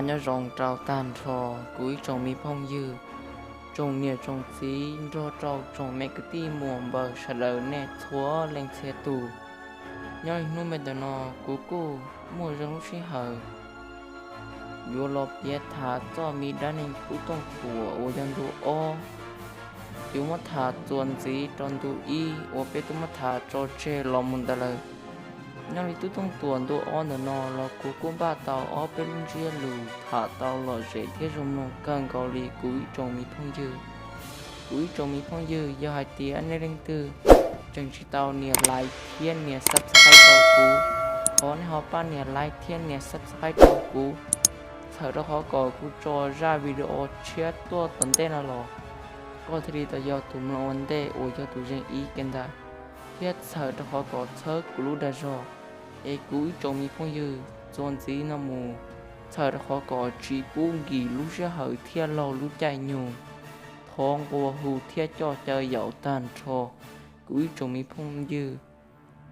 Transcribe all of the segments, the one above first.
Nyob zoo rau tag nrho kuv ib tsoom me phooj ywg, tsoom niam tsoom txiv nrog rau tsoom me kwv tij muam npawg sawv daws nej txhua leej txhia tus. Nyob li hnub me ntawm no kuv kuj muaj zoo lub sij hawm yuav los piav tham txoj me dab neeg tub tooj tuam uas yog ntu ob. Yuav muab tham txuas ntxiv rau ntu ib uas peb twb muab tham tso tseg los mus ntawd lawm. Nyob li tub tooj tuam ntu ob ntawm no los kuv kuj npaj tau ob peb lub ntsiab lus tham tau lom zem thiab zoo mloog kawg nkaus li kuv ib tsoom me phooj ywg. Kuv ib tsoom me phooj ywg, yog hais tias nej leej twg tseem tsis tau nias like thiab nias subscribe rau kuv, thov nej ho pab nias like thiab nias subscribe rau kuv, txhawm rau qhov kom kuv tso zaj video tshiab tuaj tom ntej no los koj thiaj li tau yog tus mloog ua ntej uas yog tus zeej ib ke ntag, thiab txhawm rau qhov kom txhawb kuv lub dag zog. Es kuv ib tsoom me phooj ywg, txuas ntxiv no mus, txhawm rau qhov kom tsis pub nkim lub sij hawm thiab laug lub caij nyoog, thov nqua hu thiab coj caw yaum tag nrho kuv ib tsoom me phooj ywg,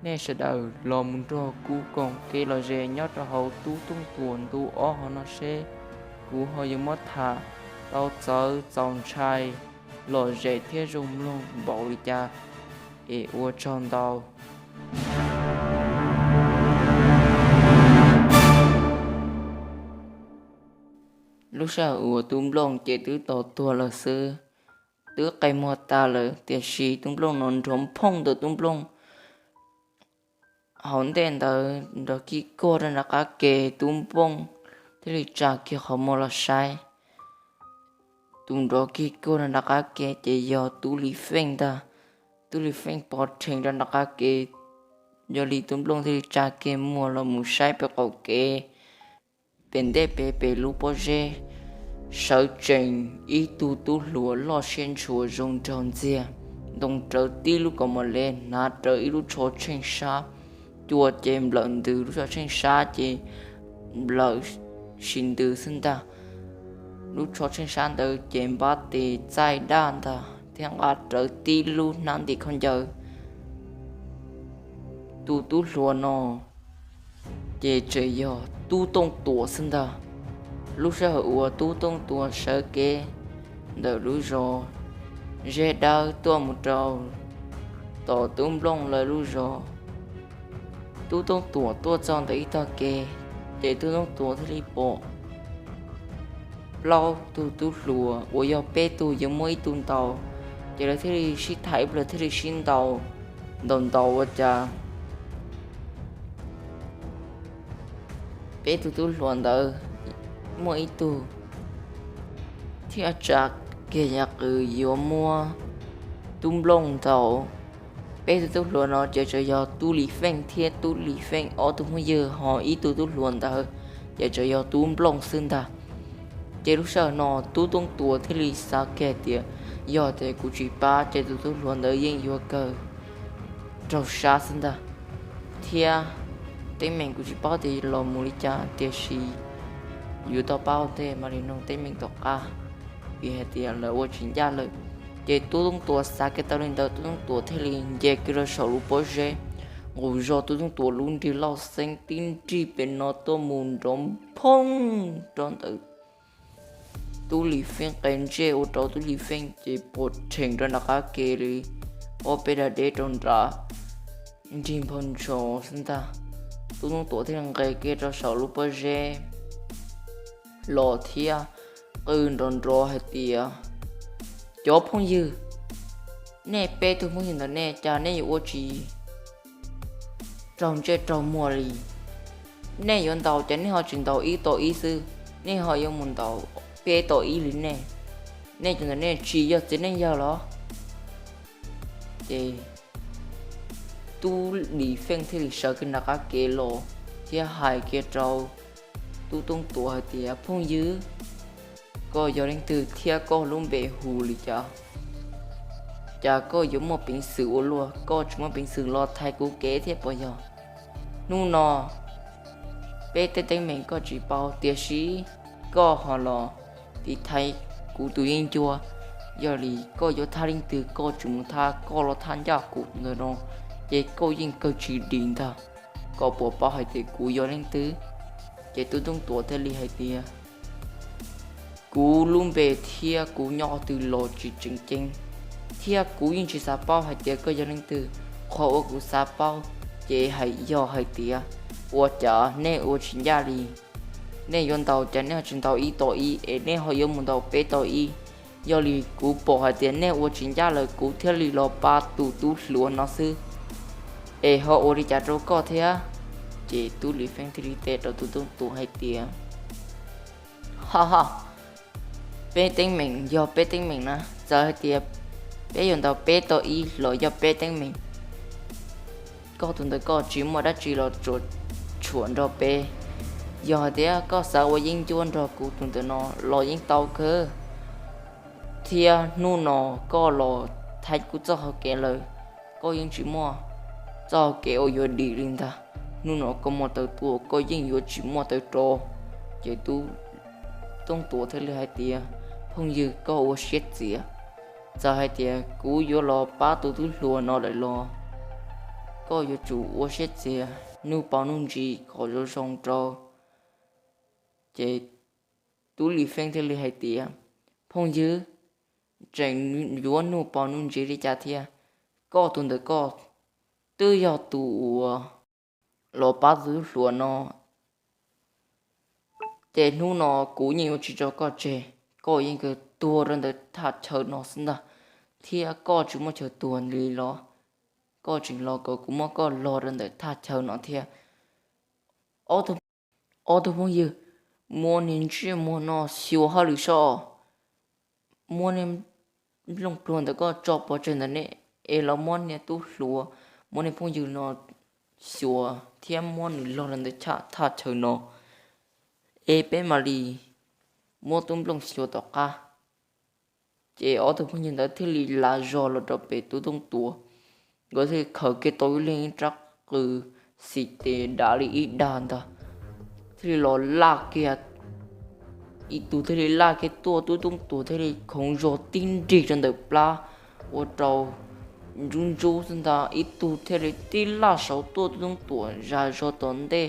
nej sawv daws los mus nrog kuv koom kev lom zem nyob rau hauv tub tooj tuam ntu ob hov no seb kuv ho yuav muab tham tau txawv txaus ntshai lom zem thiab zoo mloog npaum li cas. Es ua tsaug ntau. Lub sij hawm uas tub Nplooj ces twb tau tuag lawm xwb, twb qe muag tas lawm, tiam sis tub Nplooj no nrov phooj ntawm tub Nplooj hauv ntej ntawd nrov kig kuag rau nram qab ke, tub Nplooj thiaj li tsa kiag qhov muag los saib. Tus nrov kig kuag rau nram qab ke ces yog tub Lis Feej ntag. Tub Lis Feej pov rhees rau nram qab ke, yog li tub Nplooj thiaj li tsa kiag muag los mus saib pem qaum kev, pem ntej pem pem lub pob zeb, sawv tsees ib tug tub hluas loj siab ntshua zoo nraug ntxiag, ntoo rawv tib lub kaus mom le, hnav rawv ib lub tsho tsheej sab, cua ces nplawm ntws, lub tsho tsheej sab ces nplawm sis ntws xwb ntag. Lub tsho tsheej sab ntawd ces npab tes txaij daj ntag thiab nqa rawv tib lub hnab ntim khaub ncaws. Tus tub hluas no ces tseem yog tub Tooj Tuam xwb ntag. Lub sij hawm uas tub Tooj Tuam sawv kev ntawm lub zos Zeb Dawb tuaj mus rau tom tub Nplooj lawv lub zos, tub Tooj Tuam tuaj txog ntawm ib tog kev, ces tub Tooj Tuam thiaj li pom plaub tug tub hluas uas yog peb tug yuav muaj ib tug ntaus, ces lawv thiaj li sib tham ib pliag thiaj li sib ntaus, ntaus ntaus ua cas peb tug tub hluas ntawd muaj ib tug thiaj tsa kiag yav qws yuav muab tub Nplooj ntaus. Peb tug tub hluas no ces tsuas yog tub Lis Feej thiab tub Lis Feej ob tug phooj ywg, ho ib tug tub hluas ntawd ces tsuas yog tub Nplooj xwb ntag. Ces lub sij hawm no tub Tooj Tuam thiaj li xav kiag tias yog tias kuv tsis pab ces tus tub hluas ntawd yeej yuav kawg raug sab xwb ntag. Thiab teeb meem kuv tsis paub tias los mus li cas, tiam sis yuav tau pab ua ntej mam li noog teeb meem tom qab, vim hais tias lawv ua tsis ncaj lawm. Ces tub Tooj Tuam xav kiag tau li ntawd, tub Tooj Tuam thiaj li nce kiag rau saum lub pob zeb, nqus zog tub Tooj Tuam lub nrig lauj xeeb tib nrig pem no tuaj mus nrov phooj rau ntawm tub Lis Feej qe ntsej, ua rau tub Lis Feej ces pov rhees rau nram qab ke li ob peb dag deb rau nram nrig nphau ntsos xwb ntag. Tub Tooj Tuam thiaj li nqes kiag rau saum lub pob zeb los thiab qw nrov nrov hais tias, cov phooj ywg, nej peb tug phooj ywg ntawm nej cas nej yuav ua tsis raug ntsej raug muag li? Nej yuav ntaus ces nej ho tsis ntaus ib tog ib xwb, nej ho yuav mus ntaus peb tog ib li nej. Nej cov ntawm nej tsis yog txiv neej yawg los? Ces tub Lis Feej thiaj li sawv kiag nram qab ke los thiab hais kiag rau tub Tooj Tuam hais tias, phooj ywg, koj yog leej twg thiab koj lub npe hu li cas? Cas koj yuav muaj peev xwm ua luaj, koj tsis muaj peev xwm los thaiv kuv kev thiab puas yog? Hnub no peb tej teeb meem koj tsis paub, tiam sis koj ho los tiv thaiv kuv tus yeeb ncuab. Yog li koj yuav thab leej twg koj tsis mus thab, koj los thab ncaj kuv tus ntawm no, ces koj yeej kawg tsis dim ntag. Koj puas paub hais tias kuv yog leej twg? Ces tub Tooj Tuam thiaj li hais tias, kuv lub npe thiab kuv nyob qhov twg los tsis tseem ceeb, thiab kuv yeej tsis xav paub hais tias koj yog leej twg. Qhov uas kuv xav paub ces hais yog hais tias ua cas nej ua tsis ncaj li, nej yuav ntaus cas nej ho tsis ntaus ib tau ib es nej ho yuav mus ntaus peb tau ib. Yog li kuv pom hais tias nej ua tsis ncaj lawm kuv thiaj li los pab tus tub hluas no xwb, es ho ua li cas rau koj thiab? Ces tub Lis Feej thiaj li teb rau tus Tooj Tuam hais tias, ha ha, peb teeb meem yog peb teeb meem na, txawm hais tias peb yuav ntaus peb tau ib los yog peb teeb meem, koj tus ntawm koj tsis muaj dab tsi los tsuas tshuam nrog peb. Yog hais tias koj xav ua yeeb ncuab nrog kuv tus ntawm no los yeej tau kawg, thiab hnub no koj los thaij kuv txoj hau kev lawm, koj yeej tsis muaj txoj hau kev uas yuav dim li ntag. Hnub no koj muaj taw tuaj koj yeej yuav tsis muaj taw rov. Ces tub Tooj Tuam thiaj li hais tias, phooj ywg, koj ua siab txias, txawm hais tias kuv yuav los pab tus tub hluas no lawm los koj yuav tsum ua siab txias, nuj paus nuj ntsis kom zoo zoo rau. Ces tub Lis Feej thiaj li hais tias, phooj ywg, tseem yuav nuj paus nuj ntsis li cas thiab? Koj tus ntawm koj twb yog tus uas los pab tus tub hluas no, ces hnub no kuv yeej yuav tsis tso koj tseg, koj yeej kawg tuag rau ntawm thaj chaw no xwb ntag, thiab koj tsis muaj chaw tuag li los? Koj tseem los kom kuv muab koj log rau ntawm thaj chaw no thiab. Ob tug phooj ywg, muab niag ntsej muag no xyuas hauj lwm soj, muab niag nplooj pluag ntawm koj tso pov tseg ntawm ne, es los muab niag tub hluas, muab niag phooj ywg no xyuas thiab muab nws log rau ntawm thaj chaw no, es peb mam li muab tub nplooj xyuas tom qab. Ces ob tug phooj ywg ntawd thiaj li lav zog los rau pem tub Tooj Tuam, nkawd thiaj li khaws kiag tau ib leeg ib rab qws xis tes dav li ib dag ntag, thiaj li los laj kiag, ib tug thiaj li laj kiag tuaj, tub Tooj Tuam thiaj li khoov zog tib nrig rau ntawm plab, ua rau ntsub ntsub xwb ntag. Ib tug thiaj li tib laj saud tuaj, tub Tooj Tuam zas zog tom ntej,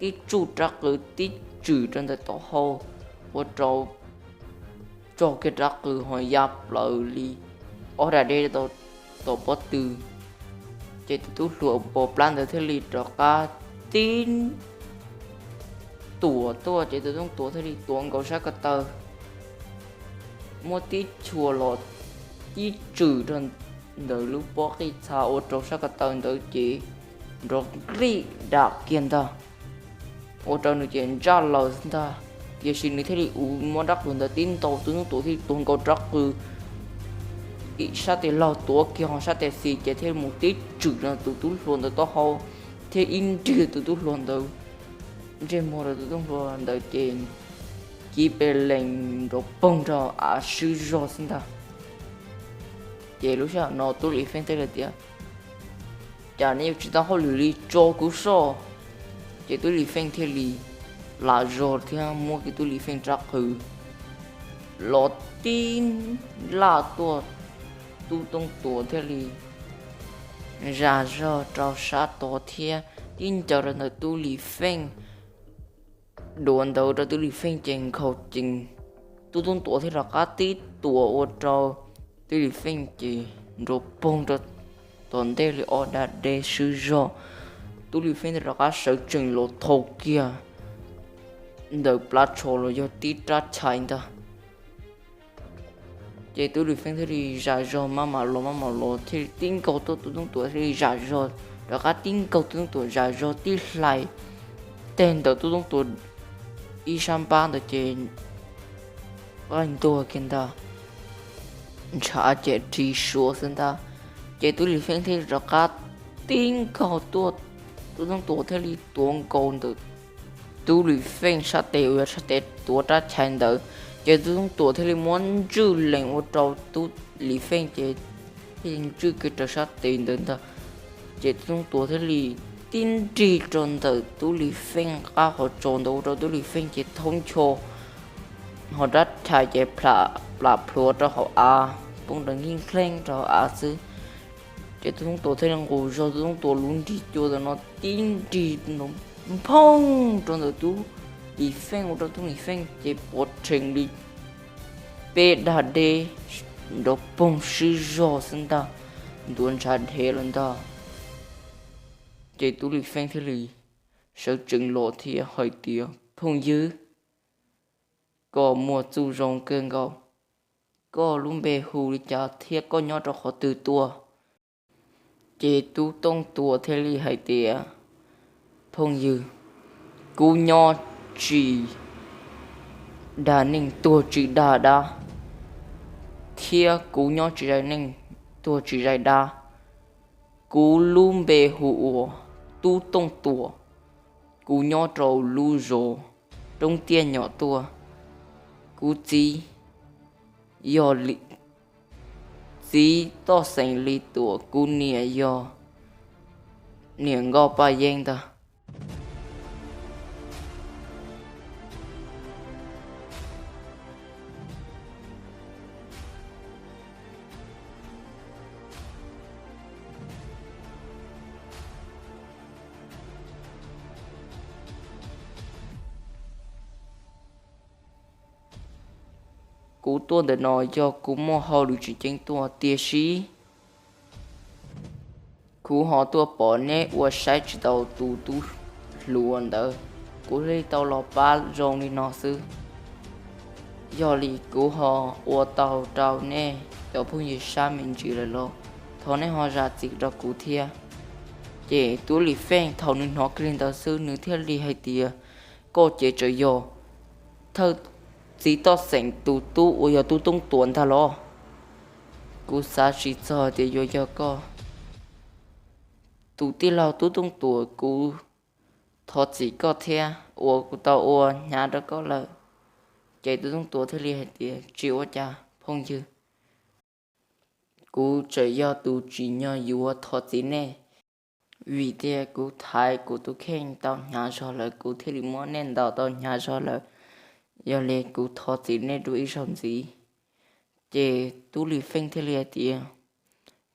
tib tsuj rab qws tib tswm rau ntawm tom hau, ua rau tso kiag rab qws ho ya plaws li ob dag deb tom pob tw. Ces tus tub hluas pos plab ntawd thiaj li rov qab tib tuam tuaj, ces tus Tooj Tuam thiaj li tuav nkaus sab ko taw, muab tib chua los tib tswm rau ntawm lub pob qij txha, ua rau sab ko taw ntawd ces nrov nqij dam kiag ntag, ua rau nws ces ntsaj laws xwb ntag. Tiam sis nws thiaj li uv muab rab qws ntawd tib ntaus, tus Tooj Tuam thiaj li tuav nkaus rab qws ib sab tes laug tuav kiag ho sab tes xis ces thiaj mus tib tswm rau tus tub hluas ntawd taub hau, thiab ib nrig tus tub hluas ntawd ntsej muag rau tus tub hluas ntawd ces kiv pes lees nrov poog rau av swb zog xwb ntag. Ces lub sij hawm no tub Lis Feej thiaj li tias, cas nej yuav tsis tau hauj lwm li, tso kuv soj. Ces tub Lis Feej thiaj li lam zog thiab muab kiag tub Lis Feej rab qws los tib laj tuaj, tub Tooj Tuam thiaj li zas zog rau sab tod thiab tib ncaws rau ntawm tub Lis Feej. Duav ntawd rau tub Lis Feej ces nkhaus cees, tub Tooj Tuam thiaj rov qab tib tuam ua rau tub Lis Feej ces nrov poog rau tom ntej li ob dag deb swb zog. Tub Lis Feej thiaj rov qab sawv tsees los thau kiag ntawm plab tsho los yog tib rab chais ntag. Ces tub Lis Feej thiaj li zas zog maj mam los maj mam los thiaj li tib nkaug tuaj, tub Tooj Tuam thiaj li zas zog rov qab tib nkaug, tub Tooj Tuam zas zog tib hlais teg ntawm tub Tooj Tuam ib sab npab ntawd ces qaij ntuag kiag ntag, ntshav ces ri suav xwb ntag. Ces tub Lis Feej thiaj li rov qab tib nkaug tuaj, tub Tooj Tuam thiaj li tuav nkaus ntawm tub Lis Feej sab tes uas yog sab tes tuav rab chais ntawd, ces tub Tooj Tuam thiaj li muab ntswj lees ua rau tub Lis Feej ces thiaj li ntswj kiag rau sab tes ntawd ntag. Ces tub Tooj Tuam thiaj li tib nrig rau ntawm tub Lis Feej qab qhov tsos ntawd ua rau tub Lis Feej ces thaub ncho, ho rab chais ces plam plhuav rau hauv av, poob nrees nkheej nkheej rau hauv av xwb. Ces tub Tooj Tuam thiaj li nqus zog tub Tooj Tuam lub nrig cua ntawm no tib nrig nphoob rau ntawm tub Lis Feej ua rau tub Lis Feej ces pov rhees li peb dag deb nrov poog sib zog xwb ntag, ntuav ntshav dhev lawm ntag. Ces Tub Lis Feej thiaj li sawv tsees los thiab hais tias, Phooj ywg, koj muaj txuj zoo kawg nkaus, koj lub npe hu li cas thiab koj nyob rau qhov twg tuaj? Ces Tub Tooj Tuam thiaj li hais tias, Phooj ywg, kuv nyob tsis dag neeg tuag tsis dag dab, thiab kuv nyob tsis zais neeg tuag tsis zais dab. Kuv lub npe hu ua Tub Tooj Tuam, kuv nyob rau lub zos Roob Tiaj Nyom Tuaj. Kuv txiv yog txiv toj xeem Lis Tuam, kuv niam yog niam nkauj Paj Yeeb ntag. Kuv tuaj ntawm no yog kuv muaj hauj lwm tsis ceeb tuaj, tiam sis kuv ho tuaj pom neb ua saib tsis taus tus tub hluas ntawd, kuv thiaj li tau los pab zoo li no xwb. Yog li kuv ho ua tau rau nej cov phooj ywg sab me ntsis lawm los thov nej ho zam txim rau kuv thiab. Ces Tub Lis Feej thaum nws hnov kiag li ntawd xwb nws thiaj li hais tias, Koj ces tseem yog thawj txiv toj xeem tus tub uas yog Tub Tooj Tuam ntag los? Kuv xav tsis txog tias yuav yog koj. Tus tij laug Tub Tooj Tuam, kuv thov txim koj thiab uas kuv tau ua hnyav rau koj lawm. Ces Tub Tooj Tuam thiaj li hais tias, Tsis ua cas phooj ywg, kuv tseem yog tus tsim nyog yuav thov txim nej, vim tias kuv thaiv kuv tus kheej tau hnyav zog lawm, kuv thiaj li muab nej ntaus tau hnyav zog lawm. Yog li kuv thov txim nej dua ib zaug ntxiv. Ces Tub Lis Feej thiaj li hais tias,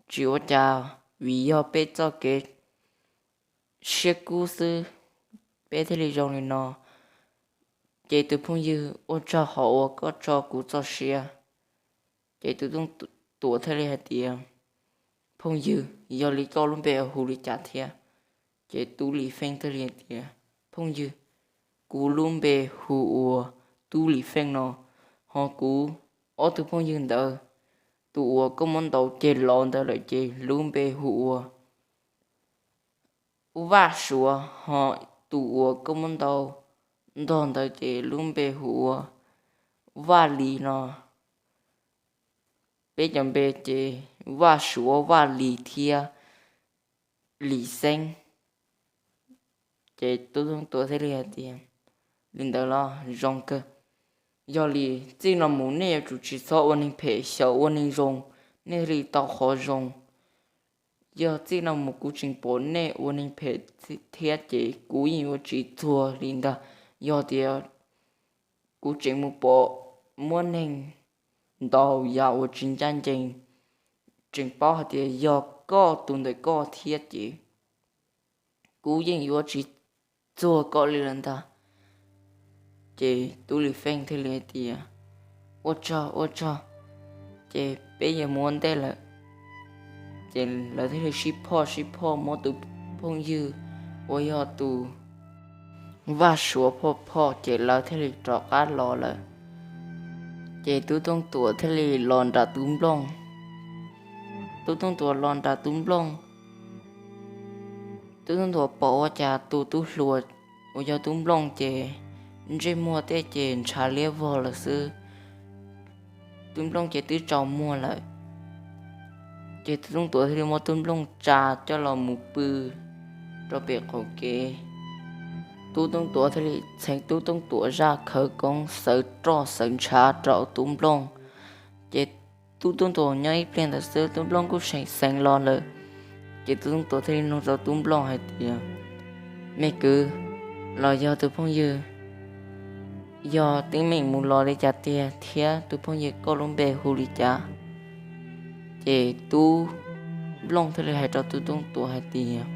Tsis ua cas, vim yog peb txoj kev siab kub xwb peb thiaj li zoo li no. Ces tus phooj ywg, ua tsaug qhov uas koj tso kuv txoj sia. Ces Tub Tooj Tuam thiaj li hais tias, Phooj ywg, yog li koj lub npe hu li cas thiab? Ces Tub Lis Feej thiaj li hais tias, Phooj ywg, kuv lub npe hu ua Tub Lis Feej no, ho kuv ob tug phooj ywg ntawd, tus uas koj muab ntaus ceg los ntawd lawm ces lub npe hu ua Vaj Suav, ho tus uas koj muab ntaus ntog ntawd ces lub npe hu ua Vaj Lis no. Peb cov npe ces Vaj Suav, Vaj Lis thiab Lis Xeeb. Ces Tub Tooj Tuam thiaj li hais tias, Li ntawd los zoo kawg. Yog li txij no mus nej yuav tsum tsis txhob ua neeg phem, xyaum ua neeg zoo, nej thiaj li tau qhov zoo. Yog txij no mus kuv tseem pom nej ua neeg phem thiab ces kuv yeej yuav tsis txuag li ntag. Yog tias kuv tseem mus pom muab neeg ntaus yam uas tsis ncaj ncees, tseem paub hais tias yog koj tus ntawm koj thiab ces kuv yeej yuav tsis txuag koj li lawm ntag. Ces Tub Lis Feej thiaj li hais tias, Ua tsaug, ua tsaug, ces peb yuav mus ua ntej lawm. Ces lawv thiaj li sib phoj sib phoj muab tus phooj ywg uas yog tus Vaj Suav phoj phoj ces lawv thiaj li rov qab los lawm. Ces Tub Tooj Tuam thiaj li los nram Tub Nplooj. Tub Tooj Tuam los nram Tub Nplooj, Tub Tooj Tuam pom ua cas tus tub hluas uas yog Tub Nplooj ces ntsej muag tej ces ntshav liab vog lawm xwb. Tub Nplooj ces twb tsaus muag lawm. Ces Tub Tooj Tuam thiaj li muab Tub Nplooj tsa coj los mus pw rau pem qaum kev. Tub Tooj Tuam thiaj li txheev Tub Tooj Tuam zaj khawv koob xawv roj xawv ntshav rau Tub Nplooj. Ces Tub Tooj Tuam nyob ib pliag ntawd xwb Tub Nplooj kuj seem xeev los lawm. Ces Tub Tooj Tuam thiaj li nug rau Tub Nplooj hais tias, Me kwv, los yog tus phooj ywg yog teeb meem mus los li cas tiag thiab tus phooj ywg koj lub npe hu li cas? Ces Tub Nplooj thiaj li hais rau Tub Tooj Tuam hais tias,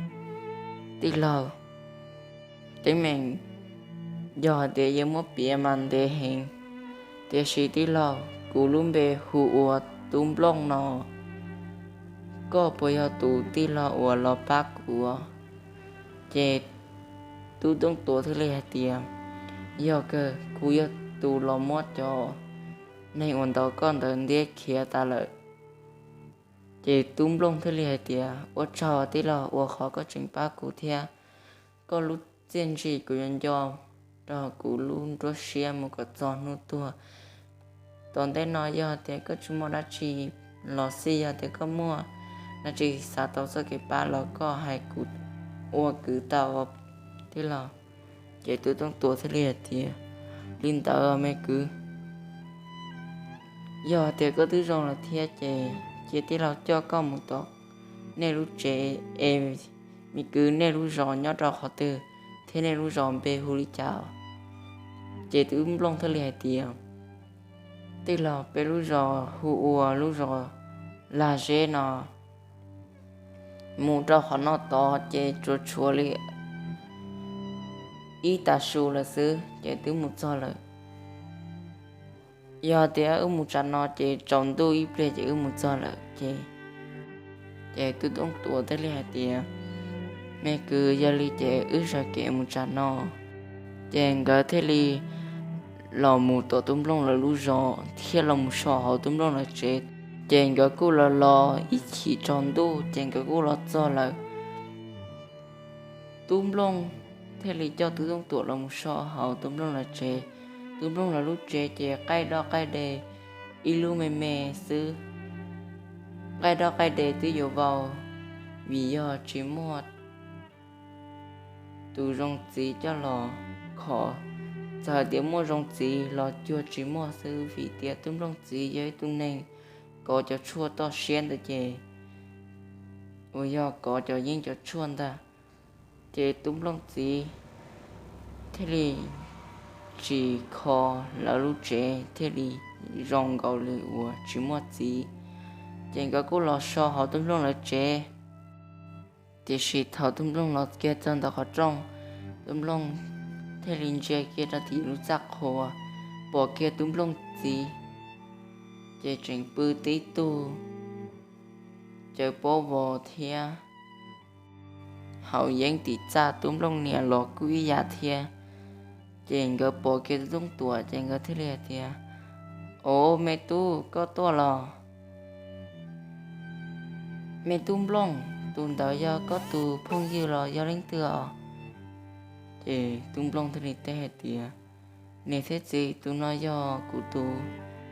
Tij laug, teeb meem yog hais tias yuav muab piav mas ntev heev, tiam sis tij laug, Kuv lub npe hu ua Tub Nplooj no, koj puas yog tus tij laug uas los pab kuv? Ces Tub Tooj Tuam thiaj li hais tias, yog kawg, kuv yog tus los muab cov neeg uas ntaus koj ntawd ntiab khiav tas lawm. Ces Tub Nplooj thiaj li hais tias, ua tsaug tij laug uas qhov koj tseem pab kuv thiab. Koj lub txiaj ntsig kuv yuav nco rau kuv lub nruab siab mus kom txog hnub tuag. Tom ntej no yog tias koj tsis muaj dab tsi los xij, yog tias koj muaj dab tsi xav tau txoj kev pab los koj hais kuv ua kwv tau tij laug. Ces Tub Tooj Tuam thiaj li hais tias, li ntawd me kwv, yog tias koj twb zoo lawm thiab ces cia tij laug coj koj mus tom nej lub tsev es, me kwv, nej lub zos nyob rau qhov twg thiab nej lub zos npe hu li cas? Ces Tub Nplooj thiaj li hais tias, tij laug, peb lub zos hu ua lub zos Lag Zeb no. Mus rau qhov no tod ces tsuas tshuav li ib tav su lawm xwb ces twb mus txog lawm. Yog tias wb mus tsam no ces tsaus ntuj ib pliag ces wb mus txog lawm. Ces, ces Tub Tooj Tuam thiaj li hais tias, me kwv, yog li ces wb sawv kev mus tsam no. Ces nkawd thiaj li los mus tom Tub Nplooj lawv lub zos thiab los mus so hauv Tub Nplooj lawv tsev. Ces nkawd kuj los los ib chim tsaus ntuj ces nkawd kuj los txog lawm. Tub Nplooj thiaj li coj Tub Tooj Tuam los mus so hauv Tub Nplooj lawv tsev. Tub Nplooj lawv lub tsev ces qaij dob qaij de ib lub me me xwb. Qaij dob qaij de twb yuav vau vim yog tsis muaj tus zoo txiv coj los kho. Txawm hais tias muaj zoo txiv los cuag tsis muaj xwb vim tias Tub Nplooj txiv yog ib tug neeg kov cov tshuaj toj siab ntawd ces, uas yog kov cov yeeb cov tshuaj ntag. Ces Tub Nplooj txiv thiaj li tsis kho lawv lub tsev thiaj li zoo nkaus li uas tsis muaj txiv. Ces nkawd kuj los so hauv Tub Nplooj lawv tsev. Tiam sis thaum Tub Nplooj los kiag txog ntawm qhov rooj, Tub Nplooj thiaj li ntsia kiag rau tim lub txaj qhua, pom kiag Tub Nplooj txiv ces tseem pw tib tug cawv pob vos thiab haus yeeb tim txaj. Tub Nplooj niam los kuj ib yam thiab. Ces nkawd pom kiag Tub Tooj Tuam ces nkawd thiaj li hais tias, o, me tub, koj tuaj los? Me tub Nplooj, tus ntawd yog koj tus phooj ywg los yog leej twg os? Ces Tub Nplooj thiaj li teb hais tias, niam thiab txiv, tus no yog kuv tus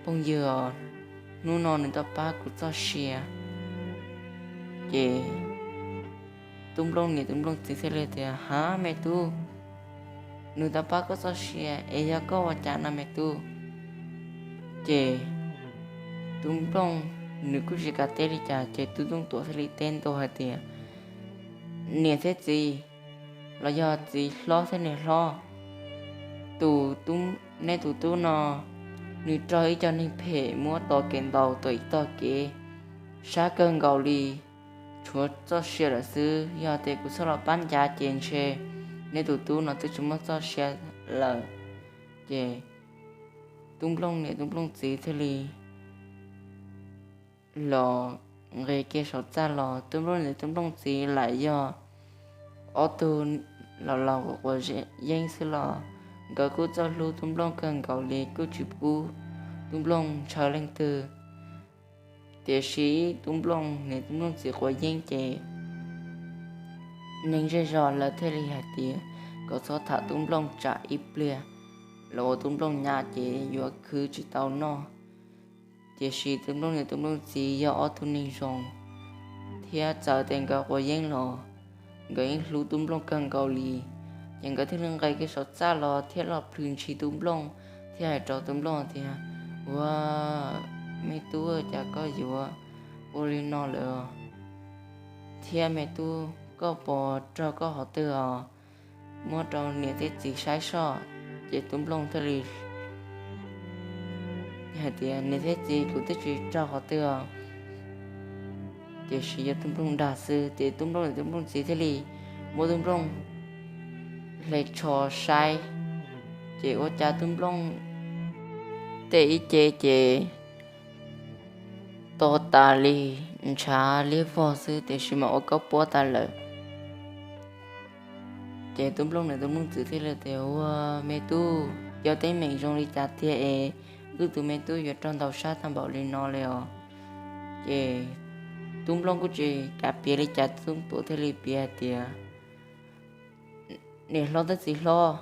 phooj ywg os, hnub no nws tau pab kuv txoj sia. Ces Tub Nplooj niam Tub Nplooj txiv thiaj li tias, ha, me tub, nws tau pab koj txoj sia es yog koj ua cas no me tub? Ces Tub Nplooj nws kuj tsis kam teb li cas ces Tub Tooj Tuam thiaj li teb ntua hais tias, niam thiab txiv, los yog txiv hlob thiab niam hlob, tus tub, neb tus tub no nws raug ib co neeg phem muab tos kev ntaus tom ib tog kev, sab kawg nkaus li, tshuav txoj sia lawm xwb. Yog tias kuv txhob los pab ncav ces ntshe neb tus tub no twb tsis muaj txoj sia lawm. Ces Tub Nplooj niam Tub Nplooj txiv thiaj li los nqis kiag saum txaj los. Tub Nplooj niam Tub Nplooj txiv lam yog ob tug laus laus quav yeeb xwb los nkawd kuj txawj hlub Tub Nplooj kawg nkaus li, kuj tsis pub Tub Nplooj ntshaw leej twg. Tiam sis Tub Nplooj niam Tub Nplooj txiv quav yeeb ces neeg zej zos lawv thiaj li hais tias kom txhob tham Tub Nplooj tsam ib pliag los ua Tub Nplooj nyab ces yuav khwv tsis tau noj. Tiam sis Tub Nplooj niam Tub Nplooj txiv yog ob tug neeg zoo, thiab txawm tias nkawd quav yeeb los nkawd yeej hlub Tub Nplooj kawg nkaus li. Ces nkawd thiaj li nqis kiag saum txaj los thiab los plhws ntshis Tub Nplooj, thiab hais rau Tub Nplooj tias, ua, me tub, cas koj yuav ua li no lawm? Thiab me tub, koj puas raug koj qhov twg os? Muab rau niam thiab txiv saib soj. Ces Tub Nplooj thiaj li hais tias, niam thiab txiv, kuv twb tsis raug qhov twg os, tiam sis yog Tub Nplooj dag xwb. Ces Tub Nplooj niam Tub Nplooj txiv thiaj li muab Tub Nplooj hle tsho saib, ces ua cas Tub Nplooj tej ib ce ces to tas li, ntshav liab vog xwb tiam sis mas ua kaub puab tas lawm. Ces tub Nplooj niam tub Nplooj txiv thiaj li tias, Ua, me tub, yog teeb meem zoo li cas tiag es wb tus me tub yuav raug ntaus sab tag npaum li no li os? Ces tub Nplooj kuj tsis kam piav li cas, tub Tuam thiaj li piav hais tias, Niam hlob thiab txiv hlob,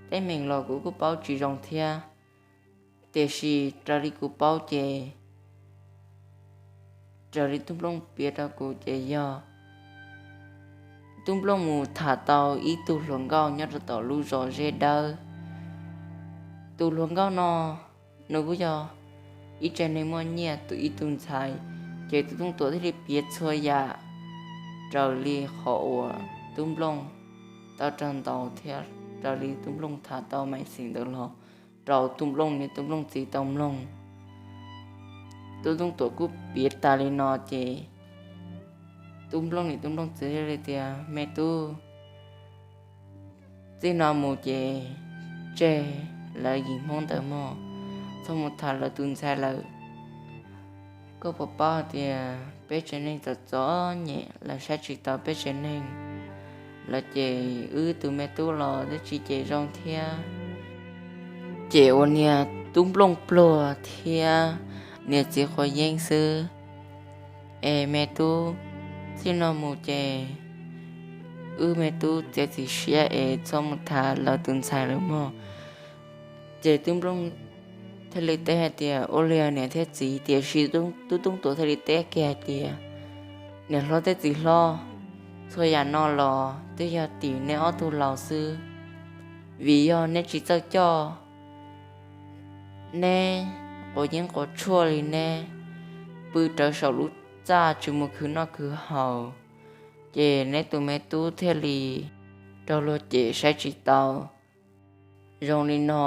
teeb meem los kuv kuj paub tsis zoo thiab, tiam sis raws li kuv paub ces, raws li tub Nplooj piav rau kuv ces yog tub Nplooj mus tham tau ib tug hluas nkauj nyob rau tom lub zos Zeb Dawb. Tus hluas nkauj no nws kuj yog ib tsev neeg muaj nyiaj tus ib tug ntxhais, ces tub Tooj Tuam thiaj li piav txhua yam raws li qhov uas tub Nplooj tau raug ntaus thiab raws li tub Nplooj tham tau meej xeem ntawd los rau tub Nplooj niam tub Nplooj txiv tau mloog. Tub Tooj Tuam kuj piav tas li no ces tub Nplooj niam tub Nplooj txiv thiaj li tias, Me tub, txij no mus ces tseg lawv yim Hmoob ntawd mog, txhob mus tham lawv tus ntxhais lawm. Koj puas paub hais tias peb tsev neeg txom txom nyem, lawv saib tsis taus peb tsev neeg, lawv cem wb tus me tub los twb tsis cem zoo thiab, ces ua niag tub Nplooj pluag thiab niag txiv quav yeeb xwb. Es me tub, txij no mus ces wb me tub txiav txim siab es txhob mus tham lawv tus ntxhais lawm mog. Ces tub Nplooj thiaj li teb hais tias, Ua li niam thiab txiv. Tiam sis tub Tooj Tuam thiaj li teb kiag hais tias, Niam hlob thiab txiv hlob, txhua yam no los twb yog tim neb ob tug laus xwb, vim yog neb tsis txawj coj neb quav yeeb quav tshuaj li, neb pw rawv saum lub txaj tsis mus khwv noj khwv haus, ces neb tus me tub thiaj li raug luag cem saib tsis taus zoo li no.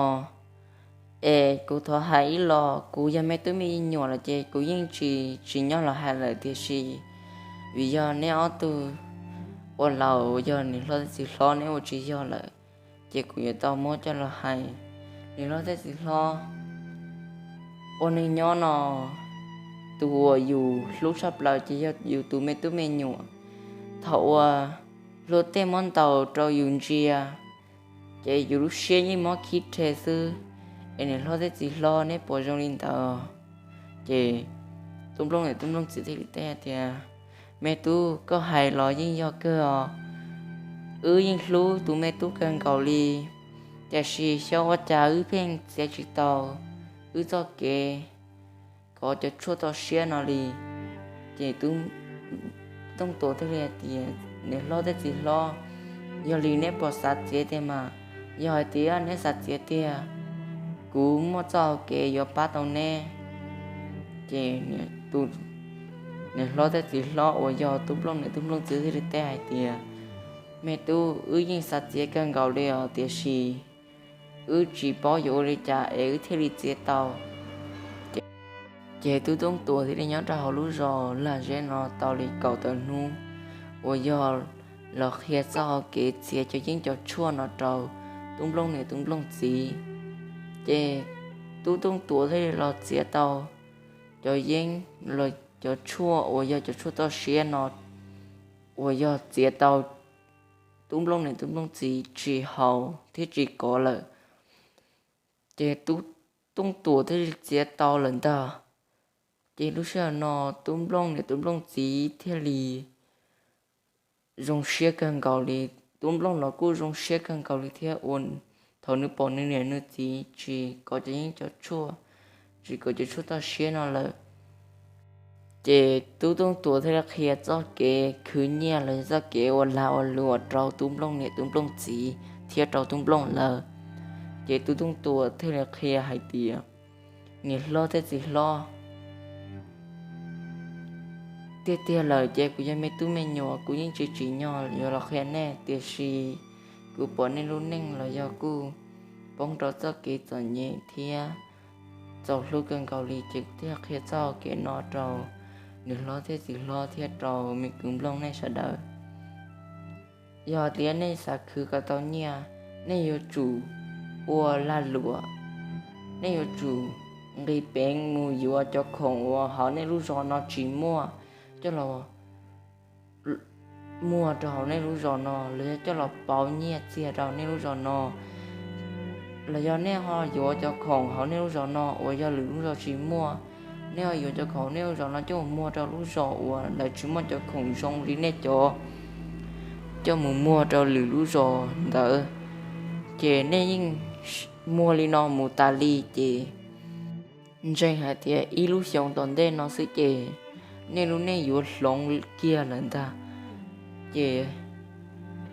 Es kuv thov hais ib los, kuv yog me tub me nyuam lawm ces kuv yeej tsis tsim nyog los hais lawm, tiam sis vim yog neb ob tug ua laus, yog niam hlob thiab txiv hlob neb ua tsis yog lawm, ces kuv yuav tau muab coj los hais. Niam hlob thiab txiv hlob, ua neej nyob no, tus uas yus hlub tshaj plaws ces yog yus tus me tub me nyuam. Thaum uas luag tej muab ntaus rau yus ntsia, ces yus lub siab yeej mob khib rhe xwb. Es niam hlob thiab txiv hlob, neb puas zoo li ntawd? Ces tub Nplooj niam tub Nplooj txiv thiaj li teb tias, Me tub, koj hais los yeej yog kawg os. Wb yeej hlub tus me tub kawg nkaus li, tiam sis xyov ua cas wb pheej txiav tsis tau wb txoj kev kov cov tshuaj txoj siab no li. Ces tub Tooj Tuam thiaj li hais tias, Niam hlob thiab txiv hlob, yog li neb puas xav txiav tiag mas? Yog hais tias neb xav txiav tiag, kuv muaj txoj hau kev yuav pab tau neb. Ces niam hlob thiab txiv hlob uas yog tub Nplooj niam tub Nplooj txiv thiaj li teb hais tias, Me tub, wb yeej xav txiav kawg nkaus li os, tiam sis wb tsis paub yuav ua li cas es wb thiaj li txiav tau. Ces tub Tooj Tuam thiaj li nyob rau hauv lub zos Lag Zeb no tau li kaum tawm hnub uas yog los qhia txoj hau kev txiav cov yeeb cov tshuaj no rau tub Nplooj niam tub Nplooj txiv. Ces tub Tooj Tuam thiaj li los txiav tau cov yeeb los cov tshuaj uas yog cov tshuaj txoj siab no uas yog txiav tau tub Nplooj niam tub Nplooj txiv tsis haus thiab tsis kov lawm. Ces tub Tooj Tuam thiaj li txiav tau lawm ntag. Ces lub sij hawm no tub Nplooj niam tub Nplooj txiv thiaj li zoo siab kawg nkaus li. Tub Nplooj los kuj zoo siab kawg nkaus li thiab uas thaum nws pom nws niam nws txiv tsis kov cov yeeb cov tshuaj, tsis kov cov tshuaj txoj siab no lawm. Ces tub Tooj Tuam thiaj li qhia txoj kev khwv nyiaj los yog txoj kev ua lag ua luam rau tub Nplooj niam tub Nplooj txiv thiab rau tub Nplooj lawv. Ces tub Tooj Tuam thiaj li qhia hais tias, Niam hlob thiab txiv hlob, tiag tiag lawm ces kuv yog me tub me nyuam, kuv yeej tsis tsim nyog yuav los qhia nej, tiam sis kuv pom nej lub neej los yog kuj poob rau txoj kev txom nyem thiab txaus hlub kawg nkaus li, ces kuv thiaj qhia txoj kev no rau niam hlob thiab txiv hlob thiab rau me kwv Nplooj nej sawv daws. Yog tias nej xav khwv kom tau nyiaj, nej yuav tsum ua lag luam, nej yuav tsum nqis peev mus yuav cov khoom uas hauv nej lub zos no tsis muaj coj los muag rau hauv nej lub zos no, los yog coj los pauv nyiaj txiag rau nej lub zos no, los yog nej ho yuav cov khoom hauv nej lub zos no uas yog lwm lub zos tsis muaj, nej ho yuav cov khoom hauv nej lub zos no coj mus muag rau lub zos uas lawv tsis muaj cov khoom zoo li nej cov, coj mus muag rau lwm lub zos ntawd. Ces nej yeej muag li no mus tas li ces ntseeg hais tias ib lub xyoos tom ntej no xwb ces nej lub neej yuav hloov kiag lawm ntag. Ces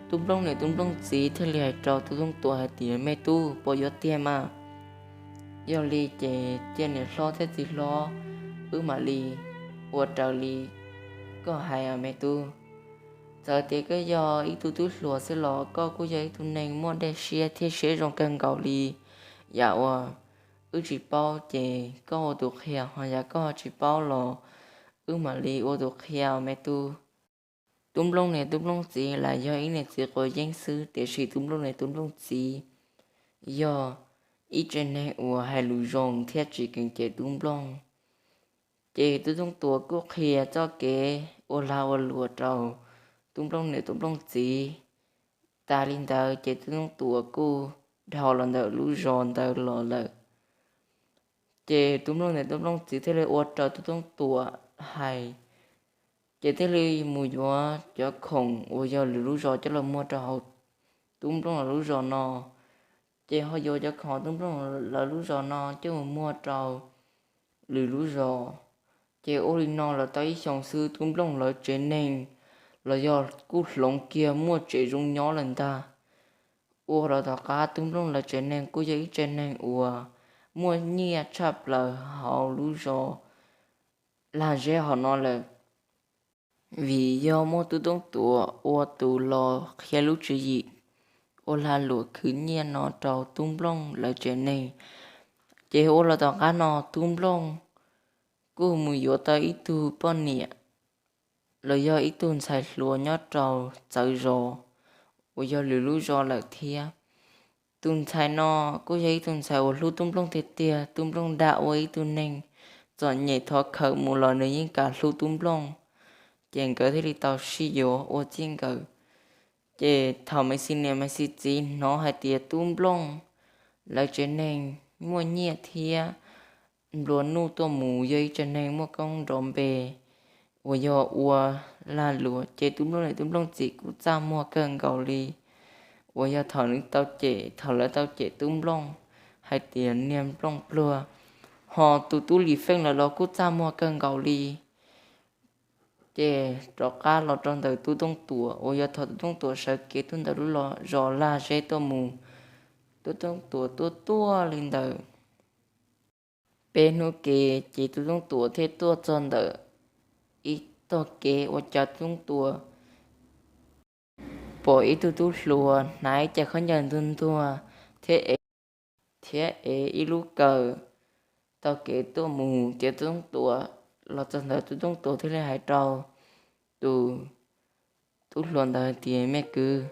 tub nplooj niam tub nplooj txiv thiaj li hais rau tub Tooj Tuam hais tias, me tub, puas yuav tiag mas? Yog li ces cia niam hlob thiab txiv hlob wb mam li ua raws li koj hais os me tub. Txawm tias koj yog ib tug tub hluas xwb los koj kuj yog ib tug neeg muaj dej siab thiab siab zoo kawg nkaus li. Yam uas wb tsis paub ces koj ua tus qhia, ho yam koj tsis paub los wb mam li ua tus qhia me tub. Tub nplooj niam tub nplooj txiv lam yog ib niam txiv quav yeeb xwb, tiam sis tub nplooj niam tub nplooj txiv yog ib tsev neeg uas hais lus zoo thiab tsis keev cem tub nplooj. Ces tub Tooj Tuam kuj qhia txoj kev ua lag ua luam rau tub nplooj niam tub nplooj txiv. Tas li ntawd ces tub Tooj Tuam kuj dhau los ntawm lub zos ntawd los lawm. Ces tub nplooj niam tub nplooj txiv thiaj li ua raws tub Tooj Tuam hais, ces thiaj li mus yuav cov khoom uas yog lwm lub zos coj los muag rau hauv tub nplooj lawv lub zos no. Ces ho yuav cov khoom tub nplooj lawv lub zos no coj mus muag rau lwm lub zos. Ces ua li no los tau ib xyoos xwb tub nplooj lawv tsev neeg los yog kuj hloov kiag muaj tsev zoo nyob lawm ntag. Ua los tom qab tub nplooj lawv tsev neeg kuj yog ib tsev neeg uas muaj nyiaj tshaj plaws hauv lub zos Lag Zeb hauv no lawm. Vim yog muaj tub Tooj Tuam ua tus los qhia lub tswv yim ua lag luam khwv nyiaj no rau tub nplooj lawv tsev neeg, ces ua los tom qab no tub nplooj kuj mus yuav tau ib tug poj niam los yog ib tug ntxhais hluas nyob rau txawv zos uas yog lwm lub zos lawm thiab. Tus ntxhais no kuj yog ib tug ntxhais uas hlub tub nplooj tiag tiag, tub nplooj dag ua ib tug neeg txom nyem thov khawm mus los nws yeej kam hlub tub nplooj. Ces nkawd thiaj li tau sib yuav ua txij nkawm. Ces thaum Maiv Xis niam Maiv Xis txiv hnov hais tias tub nplooj lawv tsev neeg muaj nyiaj thiab nplua nuj tuaj mus, yog ib tsev neeg muaj koob nrov npe uas yog ua lag luam, ces tub nplooj niam tub nplooj txiv kuj txaj muag kawg nkaus li. Uas yog thaum nws tau cem, thaum lawv tau cem tub nplooj hais tias niag nplooj pluag, ho tus tub Lis Feej lawv los kuj txaj muag kawg nkaus li. Ces rov qab los rau ntawm tub Tooj Tuam, uas yog thaum tub Tooj Tuam sawv kev tuaj ntawm lub zos Lag Zeb tuaj mus, tub Tooj Tuam tuaj tuaj li ntawm peb hnub ke, ces tub Tooj Tuam thiaj tuaj txog ntawm ib tog kev uas cas tub Tooj Tuam pom ib tug tub hluas hnav ib ce khaub ncaws ntuag ntuag thiab ev, thiab ev ib lub kawm taug kev tuaj mus. Ces tub Tooj Tuam los txog ntawd, tub Tooj Tuam thiaj li hais rau tus tub hluas ntawd hais tias, me kwv,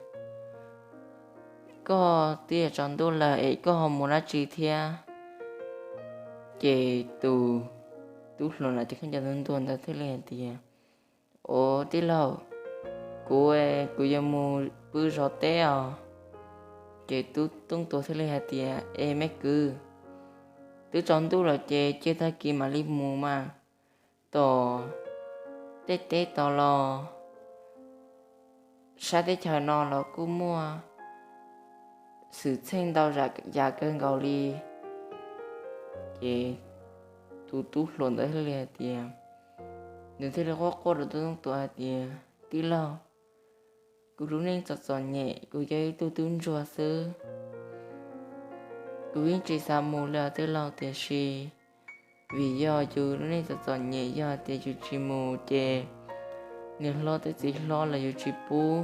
koj twb yuav tsaus ntuj lawm es koj ho mus dab tsi thiab? Ces tus tub hluas hnav ce khaub ncaws ntuag ntuag ntawd thiaj li hais tias, o tij laug, kuv, kuv yuav mus pw zov teb os. Ces tub Tooj Tuam thiaj li hais tias, es me kwv, twb tsaus ntuj lawm ces cia tag kis mam li mus mas. Tom tej teb tod los sab teb chaws no los kuj muaj xwm txheej ntau yam kawg nkaus li. Ces tus tub hluas ntawd thiaj li hais tias, nws thiaj li quaj quaj rau tub Tooj Tuam hais tias, tij laug, kuv lub neej txom txom nyem, kuv yog ib tug tub ntsuag xwb, kuv yeej tsis xav mus li os tij laug, tiam sis vim yog yus lub neej txom txom nyem, yog tias yus tsis mus ces niam hlob thiab txiv hlob los yus tsis pub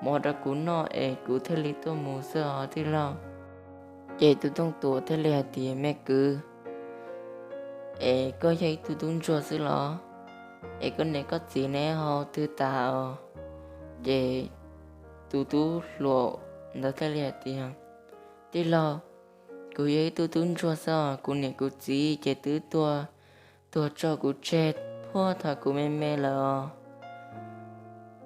mov rau kuv noj es kuv thiaj li tuaj mus xwb os tij laug. Ces tub Tooj Tuam thiaj li hais tias, me kwv, es koj yog ib tug tub ntsuag xwb los? Es koj niam koj txiv neb ho twg tas os? Ces tus tub hluas ntawd thiaj li hais tias, tij laug, Kuv yog ib tug tub ntsuag xwb os, kuv niam kuv txiv ces twb tuag, tuag tso kuv tseg puag thaum kuv me me lawm os.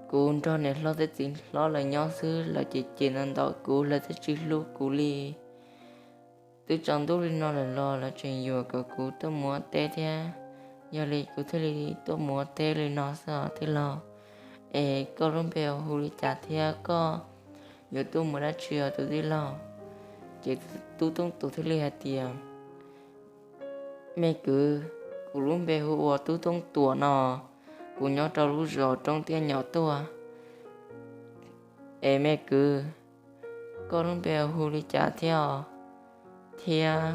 Kuv nrog niam hlob thiab txiv hlob lawv nyob xwb, lawv ces cem ntau ntau kuv, lawv twb tsis hlub kuv li. Twb tsaus ntuj li no lawm los lawv tseem yuam kom kuv tuaj mus ua teb thiab. Yog li kuv thiaj li tuaj mus ua teb li no xwb os tij laug. Es koj lub npe hu li cas thiab koj yuav tuaj mus dab tsi os tus tij laug? Ces tub Tooj Tuam thiaj li hais tias, me kwv, kuv lub npe hu ua Tub Tooj Tuam no, kuv nyob rau lub zos Roob Tiaj Nyom tuaj. Es me kwv, koj lub npe hu li cas thiab os? Thiab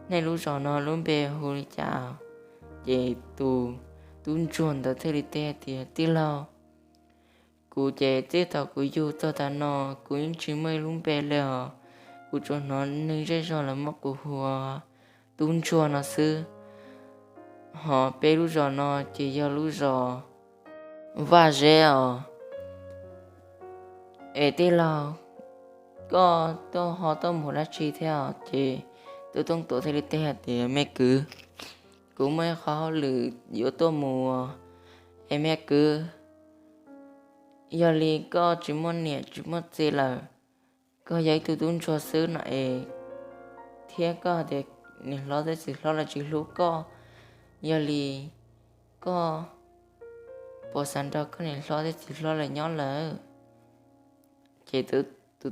nej lub zos no lub npe hu li cas? Ces tus tub ntsuag ntawd thiaj li teb tias, tij laug, kuv ces txij thaum kuv yug txog tav no kuv yeej tsis muaj ib lub npe li os. Kuv tsuas hnov neeg zej zog lawv muab kuv hu ua tub ntsuag no xwb. Hos peb lub zos no ces yog lub zos Vaj Zeb os. Es tij laug, koj tuaj ho tuaj mus dab tsi thiab os? Ces tub Tooj Tuam thiaj li teb hais tias, me kwv, kuv muaj ib qhov hauj lwm yuav tuaj mus. Es me kwv, yog li koj tsis muaj niam tsis muaj txiv lawm, koj yog ib tug tub ntsuag xwb no es, thiab koj tias niam hlob thiab txiv hlob lawv tsis hlub koj, yog li koj puas xav nrog koj niam hlob thiab txiv hlob lawv nyob lawm? Ces tus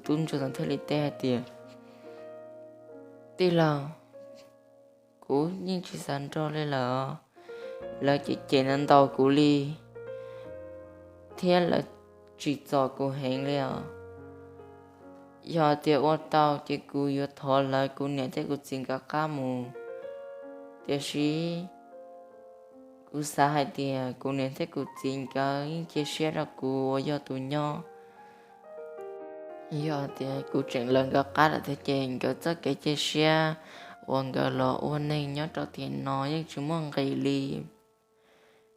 tub ntsuag thiaj li teb hais tias, tij laug, kuv yeej tsis xav nrog li lawm. Lawv cem cem ntau ntau kuv li, thiab lawv tsim txom kuv heev li os. Yog tias ua tau ces kuv yuav thov lawv kuv niam thiab kuv txiv nkawd qab mus. Tiam sis kuv xav hais tias kuv niam thiab kuv txiv nkawd yeej cia siab rau kuv uas yog tus nyob. Yog tias kuv tseem lawv nkawd qab lawm thiab ces nkawd txoj kev cia siab uas nkawd los ua neeg nyob rau tiam no yeej tsis muaj nqis li.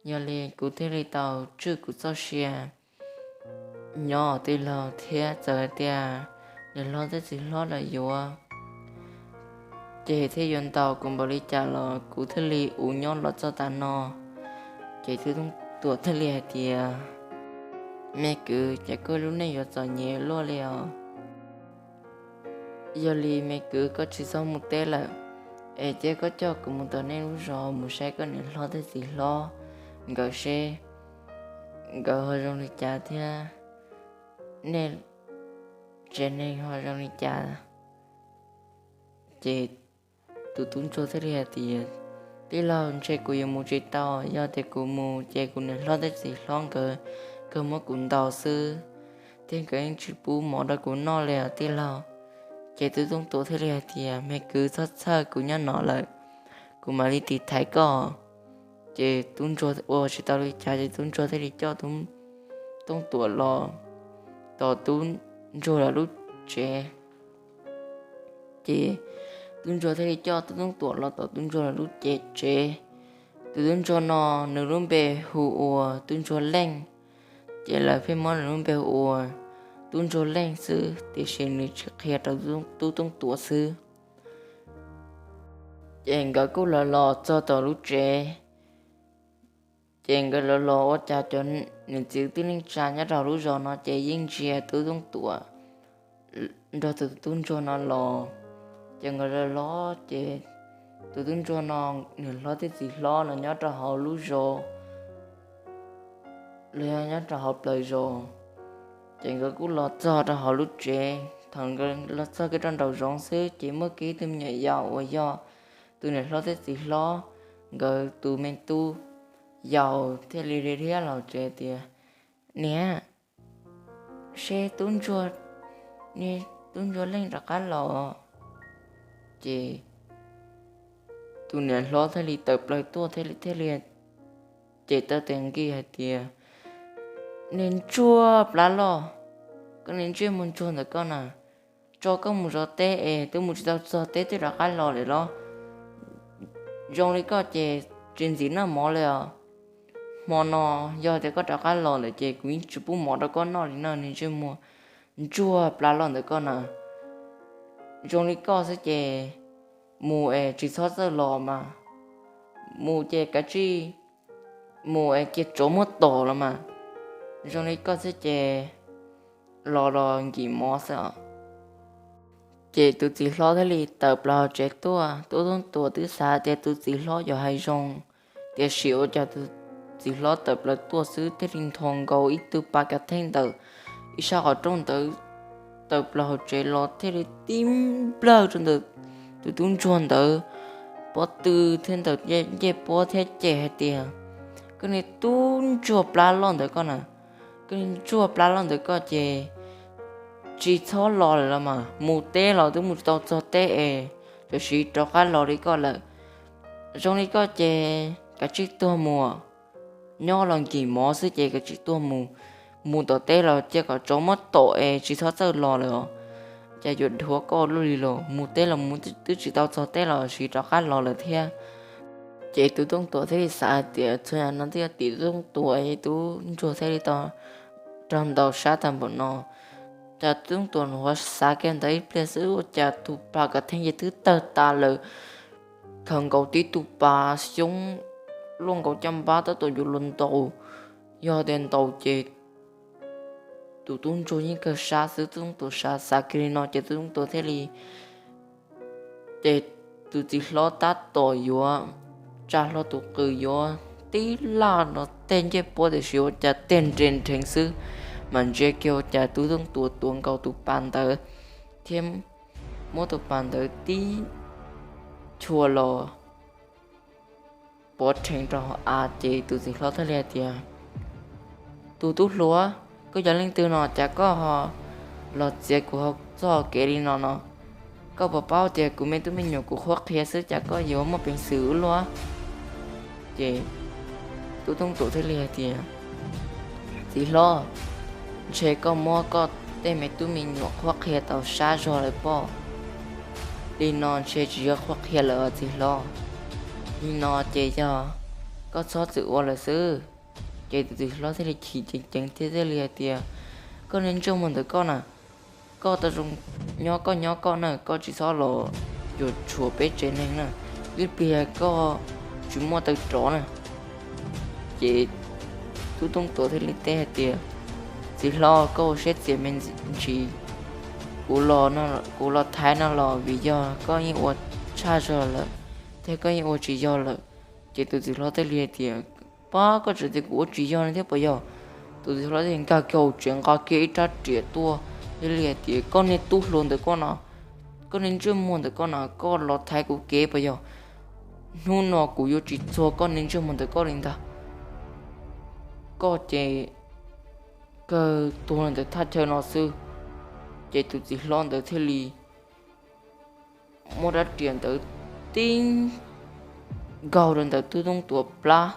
Yog li kuv thiaj li tau tswj kuv txoj sia nyob tij laug, thiab txawm hais tias niam hlob thiab txiv hlob lawv yuav cem thiab yuav ntaus kuv npaum li cas los kuv thiaj li ua nyob los txog tav no. Ces tub Tooj Tuam thiaj li hais tias, me kwv, ces koj lub neej yuav txom nyem luaj li os. Yog li me kwv, koj tsis txhob mus teb lawm, es cia koj coj kuv mus tom nej lub zos mus saib koj niam hlob thiab txiv hlob nkawd seb nkawd ho zoo li cas thiab nej tsev neeg ho zoo li cas. Ces tus tub ntsuag thiaj li hais tias, tij laug, ntshe kuv yuav mus tsis tau, yog tias kuv mus ces kuv niam hlob thiab txiv hlob nkawd kawg muab kuv ntaus xwb, thiab nkawd yeej tsis pub mov rau kuv noj li os tij laug. Ces tub Tooj Tuam thiaj li hais tias, me kwv, txhob txhawj, kuv nyob no lawm, kuv mam li tiv thaiv koj. Ces tub ntsuag ua tsis tau li cas ces tub ntsuag thiaj li coj tub Tooj Tuam los tom tub ntsuag lawv lub tsev. Ces tub ntsuag thiaj li coj tub Tooj Tuam los tom tub ntsuag lawv lub cev tsev. Tus tub ntsuag no nws lub npe hu ua tub ntsuag Leej, ces lawv pheej muab nws lub npe hu ua tub ntsuag Leej xwb, tiam sis nws tsis qhia rau tub Tooj Tuam xwb. Ces nkawd kuj los los txog tom lub tsev, ces nkawd los los ua cas cov niam txiv kwv tij neej tsa nyob rau lub zos no ces yeej ntsia tub Tooj Tuam nrog tus tub ntsuag no los. Ces nkawd los los ces tus tub ntsuag no niam hlob thiab txiv hlob los nyob rau hauv lub zos, los yog nyob rau hauv plawv zos. Ces nkawd kuj los txog rau hauv lub tsev. Thaum nkawd los txog kiag rau nraum zoov xwb ces muaj kiag ib tug me nyuam yaus uas yog tus niam hlob thiab txiv hlob nkawd tus me tub yaus thiaj li dhia los tsev tias, niam, seb tub ntsuag, tub ntsuag Leej rov qab los. Ces tus niam hlob thiaj li tawm plaws tuaj thiaj li, thiaj li ces tau tes nki hais tias, niag ntsuag plab loj, koj niag ntsej muag ntsuag ntawm koj na, tso koj mus zov teb es twb mus tsis tau txog teb twb rov qab los lawm los? Zoo li koj ces tsis ntxim noj mov li os. Hmo no yog tias koj rov qab los lawm ces kuv yeej tsis pub mov rau koj noj li no, niag ntsej muag ntsuag plab loj ntawm koj na. zoo li koj xwb ces mus es tsis txhob txawj los mas, mus ces kav tsij mus es cia tsov muab tom los mas, zoo li koj xwb ces los los nkim mov xwb os. Ces tus txiv hlob thiaj li tawm plaws hauv tsev tuaj. Tub Tooj Tuam twb xav tias tus txiv hlob yuav hais zoo, tiam sis ua cas tus txiv hlob tawm plaws tuaj xwb thiaj li nthos nkaus ib tug pas kav theej ntawm ib sab qhov rooj ntawd tawm plaws hauv tsev los thiaj li tib nplawg rau ntawm tus tub ntsuag ntawd pob tw thiab ntawm ncej puab thiab ces hais tias, koj niag tub ntsuag plab loj ntawd koj na, koj niag ntsuag plab loj ntawd koj ces tsis txhob los lawm los mas, mus teb los twb mus tsis tau txog teb es tam sim rov qab los li koj lawm. Zoo li koj ces kav tsij tuag mus, nyob los nkim mov xwb ces kav tsij tuag mus, mus tom teb los cia kom tsov muab tom es tsis txhob txawj los lawm os. Cas yuav dhuav koj luaj li los, mus teb los mus twb tsis tau txog teb los sim rov qab los lawm thiab. Ces Tub Tooj Tuam thiaj li xav hais tias txhua yam no twb yog tim Tub Tooj Tuam, Tub ntsuag thiaj li tau raug ntaus sab tag npaum no. Cas Tub Tooj Tuam nws ho xav kiag ntawd ib pliag xwb ua cas tus pas kav theej ces twb tawg tas lawm, khaws nkaus tib tug pas xyoob luaj nkaus caj npab tab tom yuav luag ntaus. Yog tias ntaus ces tus tub ntsuag yeej kawg sab xwb. Tub Tooj Tuam xav xav kiag li no ces Tub Tooj Tuam thiaj li ces tus txiv hlob tab tom yuav tsa hlo tus qws yuav tib laj los tej ncej puab tiam sis ua cas tej nres nrheev xwb, mas ntsia kiag ua cas Tub Tooj Tuam tuav nkaus tus pas ntawd thiab muab tus pas ntawd tib chua los pov rheev rau hauv av. Ces tus txiv hlob thiaj li hais tias, tus tub hluas, koj yog leej twg no cas koj ho los txiav kuv txoj kev li no no? Koj puas paub tias kuv me tub me nyuam kuv qhuab qhia xwb cas koj yuav muaj peev xwm ua luaj? Ces Tub Tooj Tuam thiaj li hais tias, txiv hlob, ntshe koj muab koj tej me tub me nyuam qhuab qhia tau sab zog lawm pob. Li no ntshe tsis yog qhuab qhia lawm txiv hlob, li no ces yog koj txhob txwm ua lawm xwb. Ces tus txiv hlob thiaj li chim ceev ceev thiab thiaj li hais tias, koj niag ntsej muag ntawm koj na, koj tau zoo nyob koj nyob koj na, koj tsis txhob los cuam tshuam peb tsev neeg na, ib pliag koj tsis muaj taw rov na. Ces Tub Tooj Tuam thiaj li teb hais tias, txiv hlob, koj ua siab txias me ntsis, kuv los, kuv los thaij no los vim yog koj yeej ua tshaj zog lawm thiab koj yeej ua tsis yog lawm. Ces tus txiv hlob thiaj li hais tias, pab koj tseem tias kuv ua tsis yog no thiab puas yog? Tus txiv hlob thiaj nkag kiag hauv tsev nqa kiag ib rab riam tuaj thiaj li hais tias, koj niag tub hluas ntawm koj no, koj niag ntsej muag ntawm koj no, koj los thaiv kuv kev puas yog? Hnub no kuv yuav tsis txuag koj niag ntsej muag ntawm koj li ntag. Koj ces kawg tuag ntawm thaj chaw no xwb. Ces tus txiv hlob ntawd thiaj li muab rab riam ntawd tib nkaug rau ntawm Tub Tooj Tuam plab,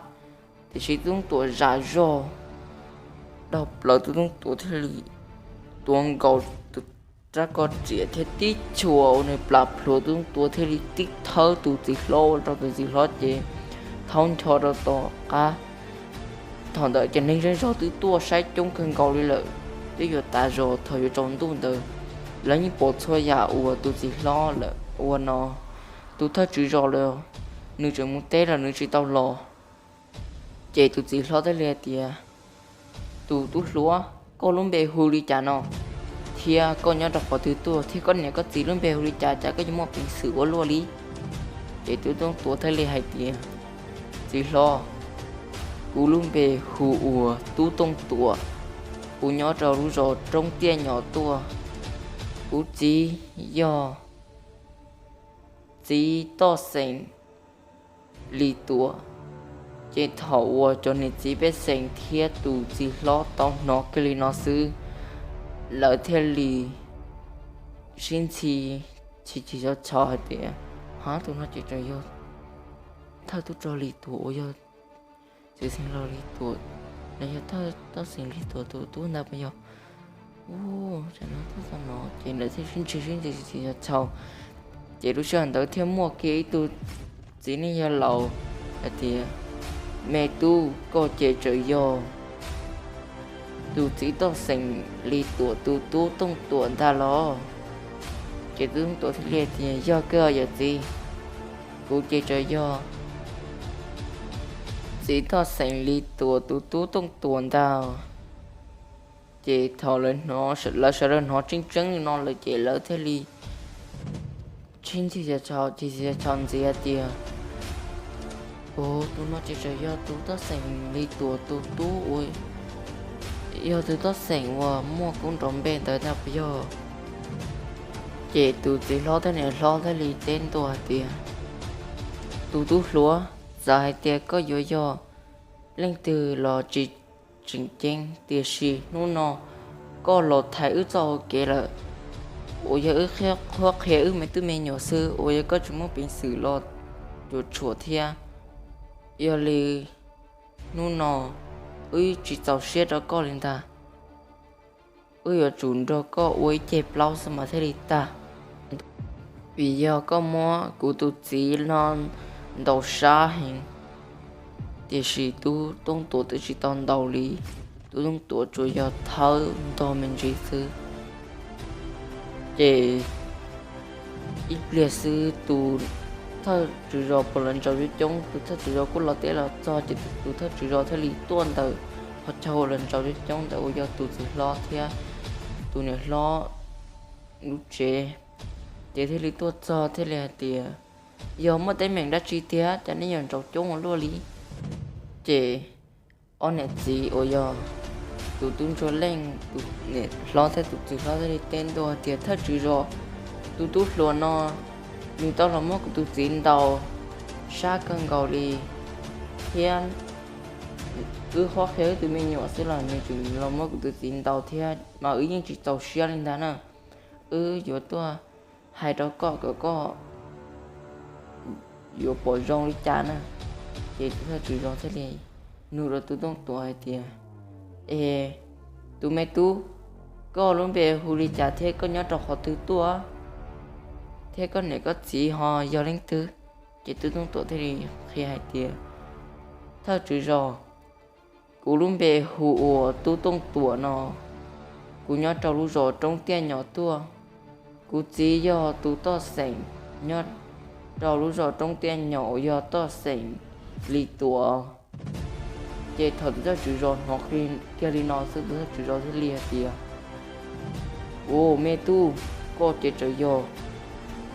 tiam sis Tub Tooj Tuam zam zog dhau plaws, Tub Tooj Tuam thiaj li tuav nkaus rab ko riam thiab tib chua ua nws plas plhuav, Tub Tooj Tuam thiaj li tib thawb tus txiv hlob ua rau tus txiv hlob ces thaub ncho rau tom qab. Thaum ntawd ces neeg zej zog twb tuaj saib coob kawg nkaus li lawm, twb yuav tas zos thaum yuav tsaus ntuj ntawd. Lawv yeej pom txhua yam uas tus txiv hlob lawm ua no, tus thawj tswv zos lawm, nws tseem mus teb los nws tsis tau los. Ces tus txiv hlob thiaj li hais tias, tus tub hluas, koj lub npe hu li cas no? Thiab koj nyob rau qhov twg tuaj? Thiab koj niam koj txiv lub npe hu li cas, cas koj yuav muaj peev xwm ua luaj li? Ces Tub Tooj Tuam thiaj li hais tias, txiv hlob, kuv lub npe hu ua Tub Tooj Tuam, kuv nyob rau lub zos Roob Tiaj Nyom tuaj. Kuv txiv yog txiv toj xeem Lis Tuam. Ces thaum uas cov niam txiv pej xeem thiab tus txiv hlob tau hnov kiag li no xwb, lawv thiaj li sib ntxhi chis chis xyov txhos hais tias, hov, tus no ces tseem yog thawj tub rog Lis Tuam uas yog txiv xeem laus Lis Tuam, los yog thawj toj xeem Lis Tuam tus tub ntawd puas yog? Ua cas no tuaj txog no? Ces lawv thiaj sib ntxhi sib ntxhi chis chis xyov txhos. Ces lub sij hawm ntawd thiaj muaj kiag ib tug txiv neej yawg laus hais tias, me tub, koj ces tseem yog tus txiv toj xeem Lis Tuam tus tub Tooj Tuam ntag los? Ces tub Tooj Tuam thiaj li tias, yog kawg yawm txiv, kuv ces tsuas yog txiv Toj Xeem Lis Tuam tus tub Tooj Tuam ntag. Ces thaum lawv sawv daws hnov tseeb tseeb li no lawm ces lawv thiaj li sib ntxhi xyaw tshau ntxiv hais tias, tus no ces tsuas yog tus Toj Xeem Lis Tuam tus tub uas yog tus Toj Xeem uas muaj koob nrov npe ntawd ntag puas yog? Ces tus txiv hlob thiab niam hlob thiaj li teb ntua hais tias, tus tub hluas, txawm hais tias koj yuav yog leej twg los tsis tseem ceeb, tiam sis hnub no koj los thaiv wb txoj hau kev lawm, uas yog wb qhuab qhia wb me tub me nyuam xwb, uas yog koj tsis muaj peev xwm los cuam tshuam thiab. Yog li hnub no wb tsis txaus siab rau koj li ntag. Wb yuav tsum nrog koj ua ib ceg plaub xwb mas thiaj li tag, vim yog koj muab kuv tus txiv no ntaus sab heev. Tiam sis tub Tooj Tuam twb tsis tau ntaus li, tub Tooj Tuam tsuas yog thawb ntog me ntsis xwb. Ces ib pliag xwb tus thawj tswv zos puav leej ntsaus coob coob, tus thawj tswv zos kuj los teb los txog ces tus thawj tswv zos thiaj li tuaj ntawm qhov chaw uas lawv ntsaus coob coob ntawd uas yog tus txiv hlob thiab tus niam hlob lub tsev. Ces thiaj li tuaj txog thiaj li hais tias, yog muaj teeb meem dab tsi tiag cas nej yuav ntsaus coob ua luaj li? Ces ob niam txiv uas yog tus tub ntsuag leej, tus niam hlob thiab tus txiv hlob thiaj li teb ntua tias, thawj tswv zos, tus tub hluas no nws tau los muab kuv tus txiv ntaus sab kawg nkaus li thiab wb qhuab qhia wb tus me nyuam xwb los nws tseem los muab kuv tus txiv ntaus thiab mas wb yeej tsis txaus siab li ntag na. Wb yuav tuaj hais rau koj kom koj yuav pom zoo li cas na. Ces tus thawj tswv zos thiaj li nug rau tub Tooj Tuam hais tias, es tus me tub, koj lub npe hu li cas thiab koj nyob rau qhov twg tuaj? Thiab koj niam koj txiv ho yog leej twg? Ces tub Tooj Tuam thiaj li qhia hais tias, thawj tswv zos, kuv lub npe hu ua Tub Tooj Tuam no, kuv nyob rau lub zos Roob Tiaj Nyom tuaj. Kuv txiv yog tus Toj Xeem nyob rau lub zos Roob Tiaj Nyom uas yog Toj Xeem Lis Tuam. Ces thaum tus thawj tswv zos hnov kiag li no xwb tus thawj tswv zos thiaj li hais tias, ua me tub, koj ces tseem yog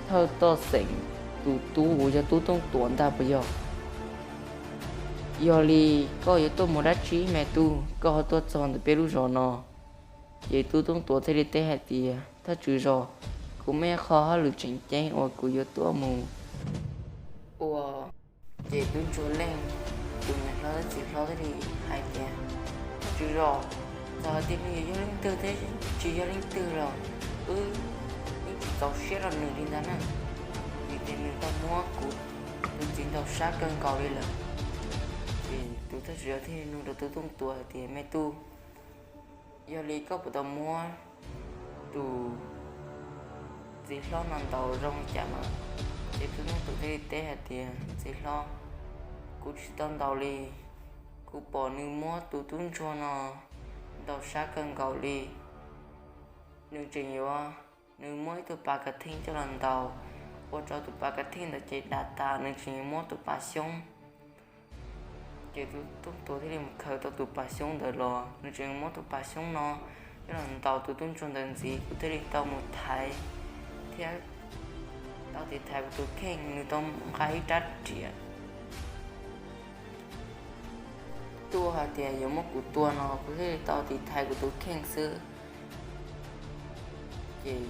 thawj Toj Xeem tus tub uas yog Tub Tooj Tuam ntag puas yog? Yog li koj yuav tuaj mus dab tsi me tub, koj ho tuaj txog ntawm peb lub zos no? Ces Tub Tooj Tuam thiaj li teb hais tias, thawj tswv zos, kuv muaj ib qho hauj lwm tseem ceeb uas kuv yuav tuaj mus ua. Ces tub ntsuag leej, tus niam hlob thiab txiv hlob thiaj li hais tias, thawj tswv zos, txawm hais tias nws yog leej twg thiab tsis yog leej twg los wb yeej tsis txaus siab rau nws li ntag na, vim tias nws tau muab kuv tus txiv ntaus sab kawg nkaus li lawm. Ces tus thawj tswv zos thiaj li nug rau Tub Tooj Tuam hais tias, me tub, yog li koj puas tau muab tus txiv hlob no ntaus zoo li cas mas? Ces Tub Tooj Tuam thiaj li teb hais tias, txiv hlob, kuv tsis tau ntaus li, kuv pom nws muab tus tub ntsuag no ntaus sab kawg nkaus li. Nws tseem yuav, nws muab ib tug pas kav theej coj los ntaus, ua rau tus pas kav theej ntawd ces dav tas, nws tseem yuav muab tus pas xyoob. Ces Tub Tooj Tuam thiaj li mus khaws tau tus pas xyoob ntawd los, nws tseem yuav muab tus pas xyoob no coj los ntaus tus tub ntsuag ntawd ntxiv, kuv thiaj li tau mus thaiv thiab tau tiv thaiv kuv tus kheej, nws tau nqa ib rab riam tuaj hais tias yuav muab kuv tua no, kuv thiaj li tau tiv thaiv kuv tus kheej xwb. Ces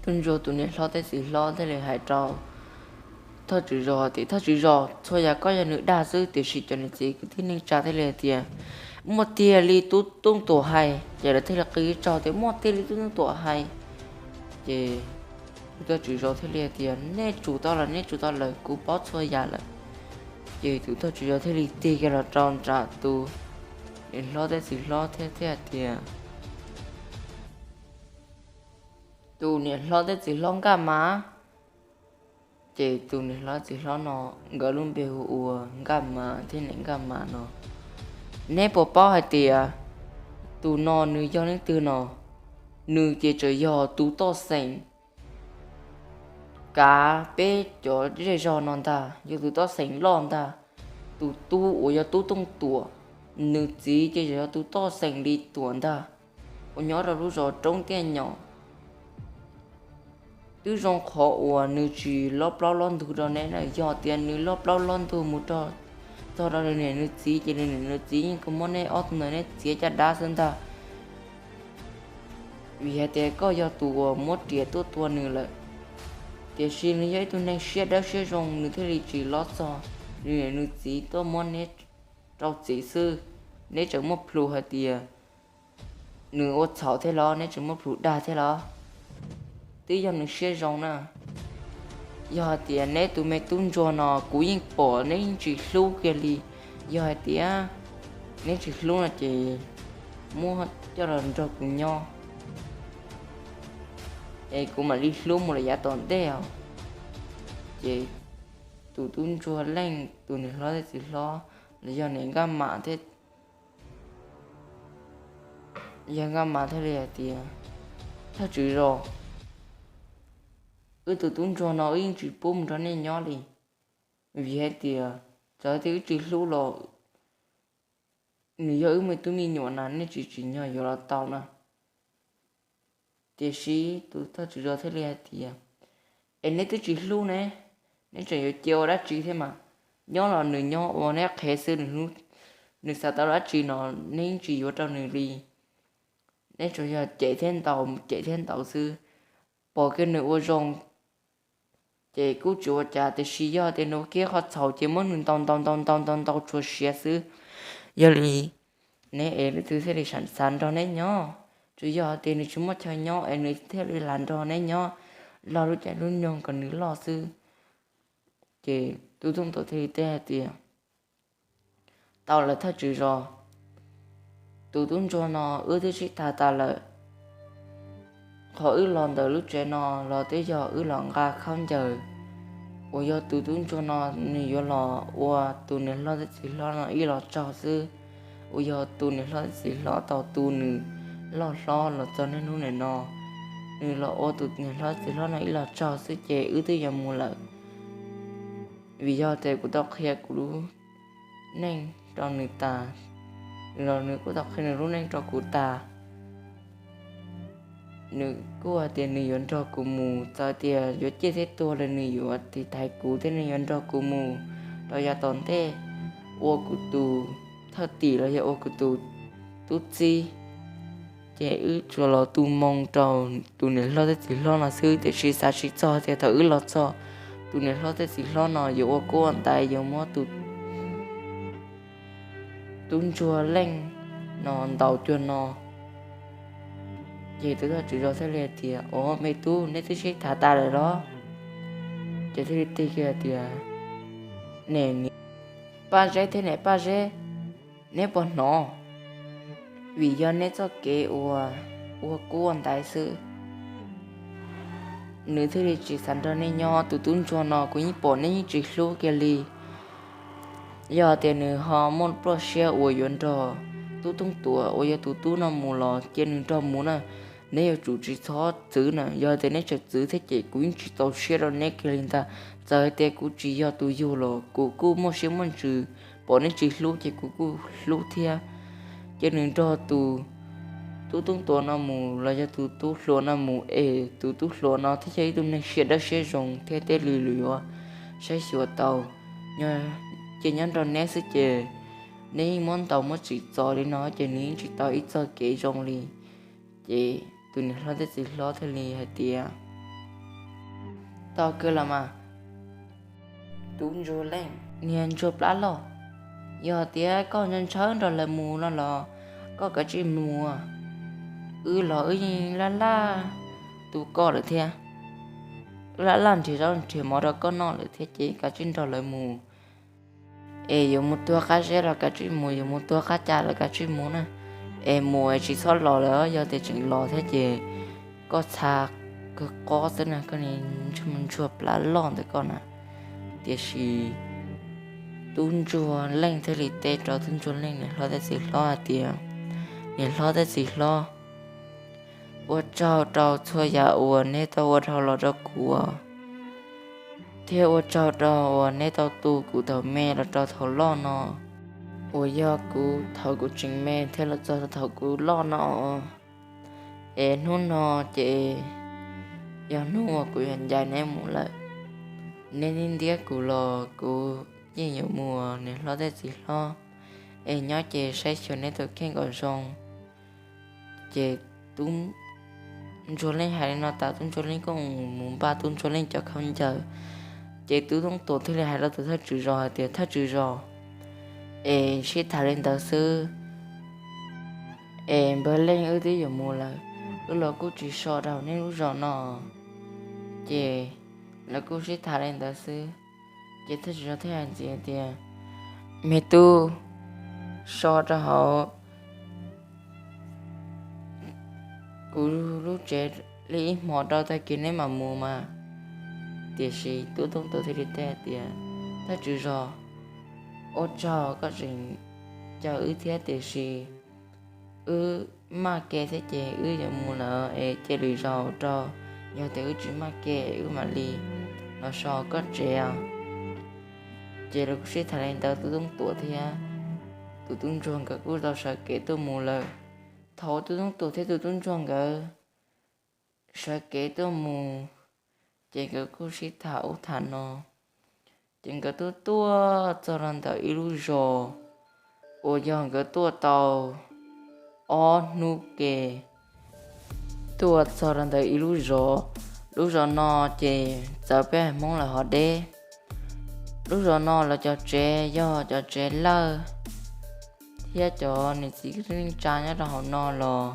tub ntsuag tus niam hlob thiab txiv hlob thiaj li hais rau thawj tswv zos tias, thawj tswv zos, txhua yam koj yog nws dag xwb, tiam sis cov niam txiv kwv tij neej tsa thiaj li hais tias, muaj tiag li Tub Tooj Tuam hais. Ces lawv thiaj li qw tsaug tias, muaj tiag li Tub Tooj Tuam hais. Ces tus thawj tswv zos thiaj li hais tias, nej tsum tau lawm, nej tsum tau lawm, kuv paub txhua yam lawm. Ces tus thawj tswv zos thiaj li tig kiag los rau nram tus niam hlob thiab txiv hlob thiab thiaj hais tias, tus niam hlob thiab txiv hlob Nkaj Mas. Ces tus niam hlob txiv hlob no nkawd lub npe hu ua Nkaj Mas thiab niam Nkaj Mas no. Neb puas paub hais tias tus no nws yog leej twg no? Nws ces tseem yog tus toj xeem kav peb cov zej zog no ntag, yog tus toj xeem loj ntag. Tus tub uas yog Tub Tooj Tuam, nws txiv ces yog tus toj xeem Lis Tuam ntag, uas nyob rau lub zos Roob Tiaj Nyom. Twb zoo qhov uas nws tsis loj plaub loj ntug rau neb na, yog tias nws loj plaub loj ntug mus rau txog rau nws niam nws txiv ces nws niam nws txiv yeej kawg muab neb ob tug ntawd neb txiav caj dab xwb ntag, vim hais tias koj yog tus uas muab riam tuaj tua nws lawm. Tiam sis nws yog ib tug neeg siab dawb siab zoo, nws thiaj li tsis lob txog nws niam nws txiv tuaj muab neb rau txim xwb. Neb tseem muaj plhus hais tias nws ua txhaum thiab los? Neb tseem muaj plhus dag thiab los? Twb yog nws siab zoo na. Yog hais tias neb tus me tub ntsuag no kuv yeej pom neb yeej tsis hlub kiag li. Yog hais tias neb tsis hlub no ces muab coj los nrog kuv nyob, es kuv mam li hlub mus lawm yav tom ntej os. Ces tus tub ntsuag Leej tus niam hlob thiab txiv hlob los yog niam Nkaj Mam thiab, yog Nkaj Mam thiaj li hais tias, Thawj tswv zos, wb tus tub ntsuag no wb yeej tsis pub mus nrog nej nyob li, vim hais tias txawm tias wb tsis hlub los nws yog wb me tub me nyuam na, nej tsis tsim nyog yuav los tau na. Tiam sis tus thawj tswv zos thiaj li hais tias, Es neb twb tsis hlub ne, neb tseem yuav cia ua dab tsi thiab mas? Nyob los nws nyob ua neb qhev xwb, nws xav tau dab tsi no neb yeej tsis yuav rau nws li. Neb tsuas yog cem thiab ntaus, cem thiab ntaus xwb. Pom kiag nws ua zoo ces kuj tsis ua cas, tiam sis yog tias nws ua kiag qhov txhaum ces muab nws ntaus ntaus ntaus ntaus ntaus ntaus tsuas siav xwb. Yog li neb es leej twg thiaj li xav nrog neb nyob? Tsuas yog tias nws tsis muaj chaw nyob es nws thiaj li lam nrog neb nyob, laug lub caij lub nyoog kom nws loj xwb. Ces tub Tooj Tuam thiaj li teb hais tias, Tau lawm thawj tswv zos, tus tub ntsuag no wb twb sib tham tas lawm. Qhov wb los ntawm lub tsev no los twb yog wb los nqa khaub ncaws uas yog tus tub ntsuag no nws yuav los ua tus niam hlob thiab txiv hlob no ib los tsaug xwb, uas yog tus niam hlob thiab txiv hlob tau tu nws loj hlob los txog niaj hnub niam no, nws los ua tus niam hlob txiv hlob no ib los tsaug xwb ces wb twb yuav mus lawm. Vim yog tias kuv tau qhia kuv lub neej rau nws tas, los nws kuj tau qhia nws lub neej rau kuv tas. Nws kuj hais tias nws yuav nrog kuv mus, txawm tias yuav ciaj thiab tuag los nws yuav tiv thaiv kuv thiab nws yuav nrog kuv mus rau yav tom ntej, ua kuv tus thawj tim los yog ua kuv tus tub txib. Ces wb tsuas los tu moo rau tus niam hlob thiab txiv hlob no xwb, tiam sis xav tsis txog tias thaum wb los txog, tus niam hlob thiab txiv hlob no yuav ua kuj ua ntaiv yuav muab tus tub ntsuag Leej no ntaus cuag no. Ces tus thawj tswv zos thiaj li hais tias, Ua me tub, neb twb sib tham tas lawm los? Ces thiaj li tig kiag tias, Niam Paj Zeb thiab niam Paj Zeb, neb puas hnov? Vim yog neb txoj kev uas ua kuj ua ntaiv xwb, nws thiaj li tsis xav nrog nej nyob. Tus tub ntsuag no kuv yeej pom neb yeej tsis hlub kiag li. Yog tias nws ho muaj pluaj siab uas yuav nrog tub Tooj Tuam uas yog tus tub no mus los cia nws nrog mus na, neb yuav tsum tsis txhob txwv na. Yog tias neb tseem txwv thiab ces kuv yeej tsis txaus siab rau neb kiag li ntag. Txawm hais tias kuv tsis yog tus yug los kuv kuj muaj siab muaj ntsws, pom neb tsis hlub ces kuv kuj hlub thiab. Cia nws nrog tus tub Tooj Tuam no mus los yog tus tub hluas no mus es tus tub hluas no thiaj yog ib tug neeg siab dawb siab zoo thiab tej li lus yuav saib xyuas tau. Cia nyob nrog neb xwb ces neb yeej muab ntaus muab tsim txom li no ces nws yeej tsis tau ib txoj kev zoo li. Ces tus niam hlob thiab txiv hlob thiaj li hais tias, Tau kawg los mas, tub ntsuag Leej, niag ntsuag plab loj, yog tias koj ntshaw ntshaw nrog lawv mus no los koj kav tsij mus. Wb los wb yeej laj laj tu koj lawm thiab, wb laj laj nrhiav zaub nrhiav mov rau koj noj lawm thiab ces kav tsij nrog lawv mus. Es yuav mus tuag qab zeb los kav tsij mus, yuav mus tuag qab cas los kav tsij mus na. Es mus es tsis txhob los lawm, yog tias tseem los thiab ces koj txha kawg qob xwb na, koj niag ntsuag plab loj ntawm koj na. Tiam sis tub ntsuag Leej thiaj li teb rau tub ntsuag Leej niam hlob thiab txiv hlob hais tias, Niam hlob thiab txiv hlob, ua tsaug rau txhua yam uas neb tau ua dhau los rau kuv. thiab ua tsaug rau uas neb tau tu kuv thaum me los rau thaum loj no, uas yog kuv thaum kuv tseem me thiab los txog thaum kuv loj no. Es hnub no ces yog hnub uas kuv yuav ncaim neb mus lawm. Neb ntiab kuv los kuv yeej yuav mus ua niam hlob thiab txiv hlob, es nyob ces saib xyuas neb tus kheej kom zoo. Ces tub ntsuag leej hais li no tas, tub ntsuag leej kuj mus npaj tub ntsuag leej cov khaub ncaws. Ces tub Tooj Tuam thiaj li hais rau tus thawj tswv zos hais tias, Thawj tswv zos, es sib tham li ntawd xwb, es npawg Leej wb twb yuav mus lawm, wb los kuj tsis so rau nej lub zos no. Ces lawv kuj sib tham li ntawd xwb. Ces thawj tswv zos thiaj hais ntxiv tias, Me tub, so rau hauv kuv lub tsev li ib hmo rau tag kis neb mam mus mas. Tiam sis tub Tooj Tuam thiaj li teb tias, Thawj tswv zos, ua tsaug koj tseem caw wb thiab, tiam sis wb maj kev thiab ces wb yuav mus lawm es cia lwm zaus rau, yog tias wb tsis maj kev wb mam li los so koj tsev. Ces lawv kuj sib tham li ntawd, tub Tooj Tuam thiab tus tub ntsuag nkawd kuj tau sawv kev tuaj mus lawm. Thaum tub Tooj Tuam thiab tus tub ntsuag nkawd sawv kev tuaj mus, ces nkawd kuj sib tham ub tham no. Ces nkawd tuaj tuaj txog rau ntawm ib lub zos uas yog nkawd tuaj tau ob hnub ke, tuaj txog rau ntawm ib lub zos. Lub zos no ces txawv peb haiv Hmoob lawm hov deb. Lub zos no lawv cov tsev yog cov tsev lawj, thiab cov niam txiv kwv tij neej tsa nyob rau hauv no los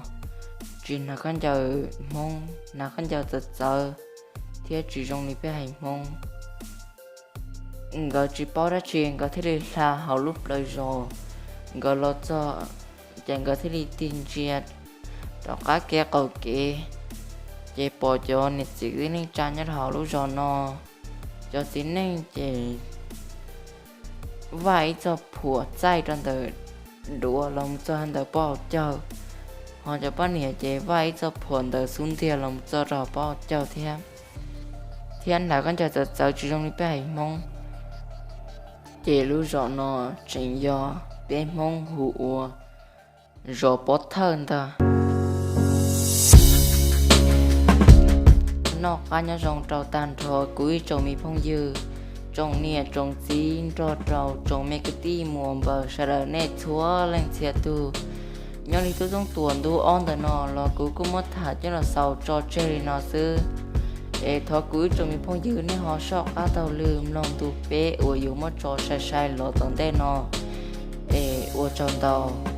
tsis hnav khaub ncaws Hmoob, hnav khaub ncaws txawv txawv thiab tsis zoo li peb haiv Hmoob. Nkawd tsis paub dab tsi, nkawd thiaj li hla hauv lub plawv zos. Nkawd los txog ces nkawd thiaj li tig ntsia rov qab kev qaum kev, ces pom cov niam txiv kwv tij neej tsa nyob rau hauv lub zos no, cov txiv neej ces vaj ib txoj phuam txaij rau ntawm duav los mus txog ntawm pob hauv caug, ho cov poj niam ces vaj ib txoj phuam ntawm xub ntiag los mus txog rau pob hauv caug thiab, thiab hnav khaub ncaws txawv txawv tsis zoo li peb haiv Hmoob. Ces lub zos no tseem yog peb Hmoob hu ua zos Pob Thawj ntag. Noj qab nyob zoo rau tag nrho kuv ib tsoom me phooj ywg, tsoom niam tsoom txiv nrog rau tsoom me kwv tij muam npaws sawv daws nej txhua leej txhia tug. Nyob li tub Tooj Tuam ntu ob ntawm no los kuv kuj muab tham coj los xaus tso tseg li no xwb. Es thov kuv ib tsoom me phooj ywg nej ho soj qab taug lw mloog ntu peb uas yuav muab tso sai sai los tom ntej no. Es ua tsaug ntau.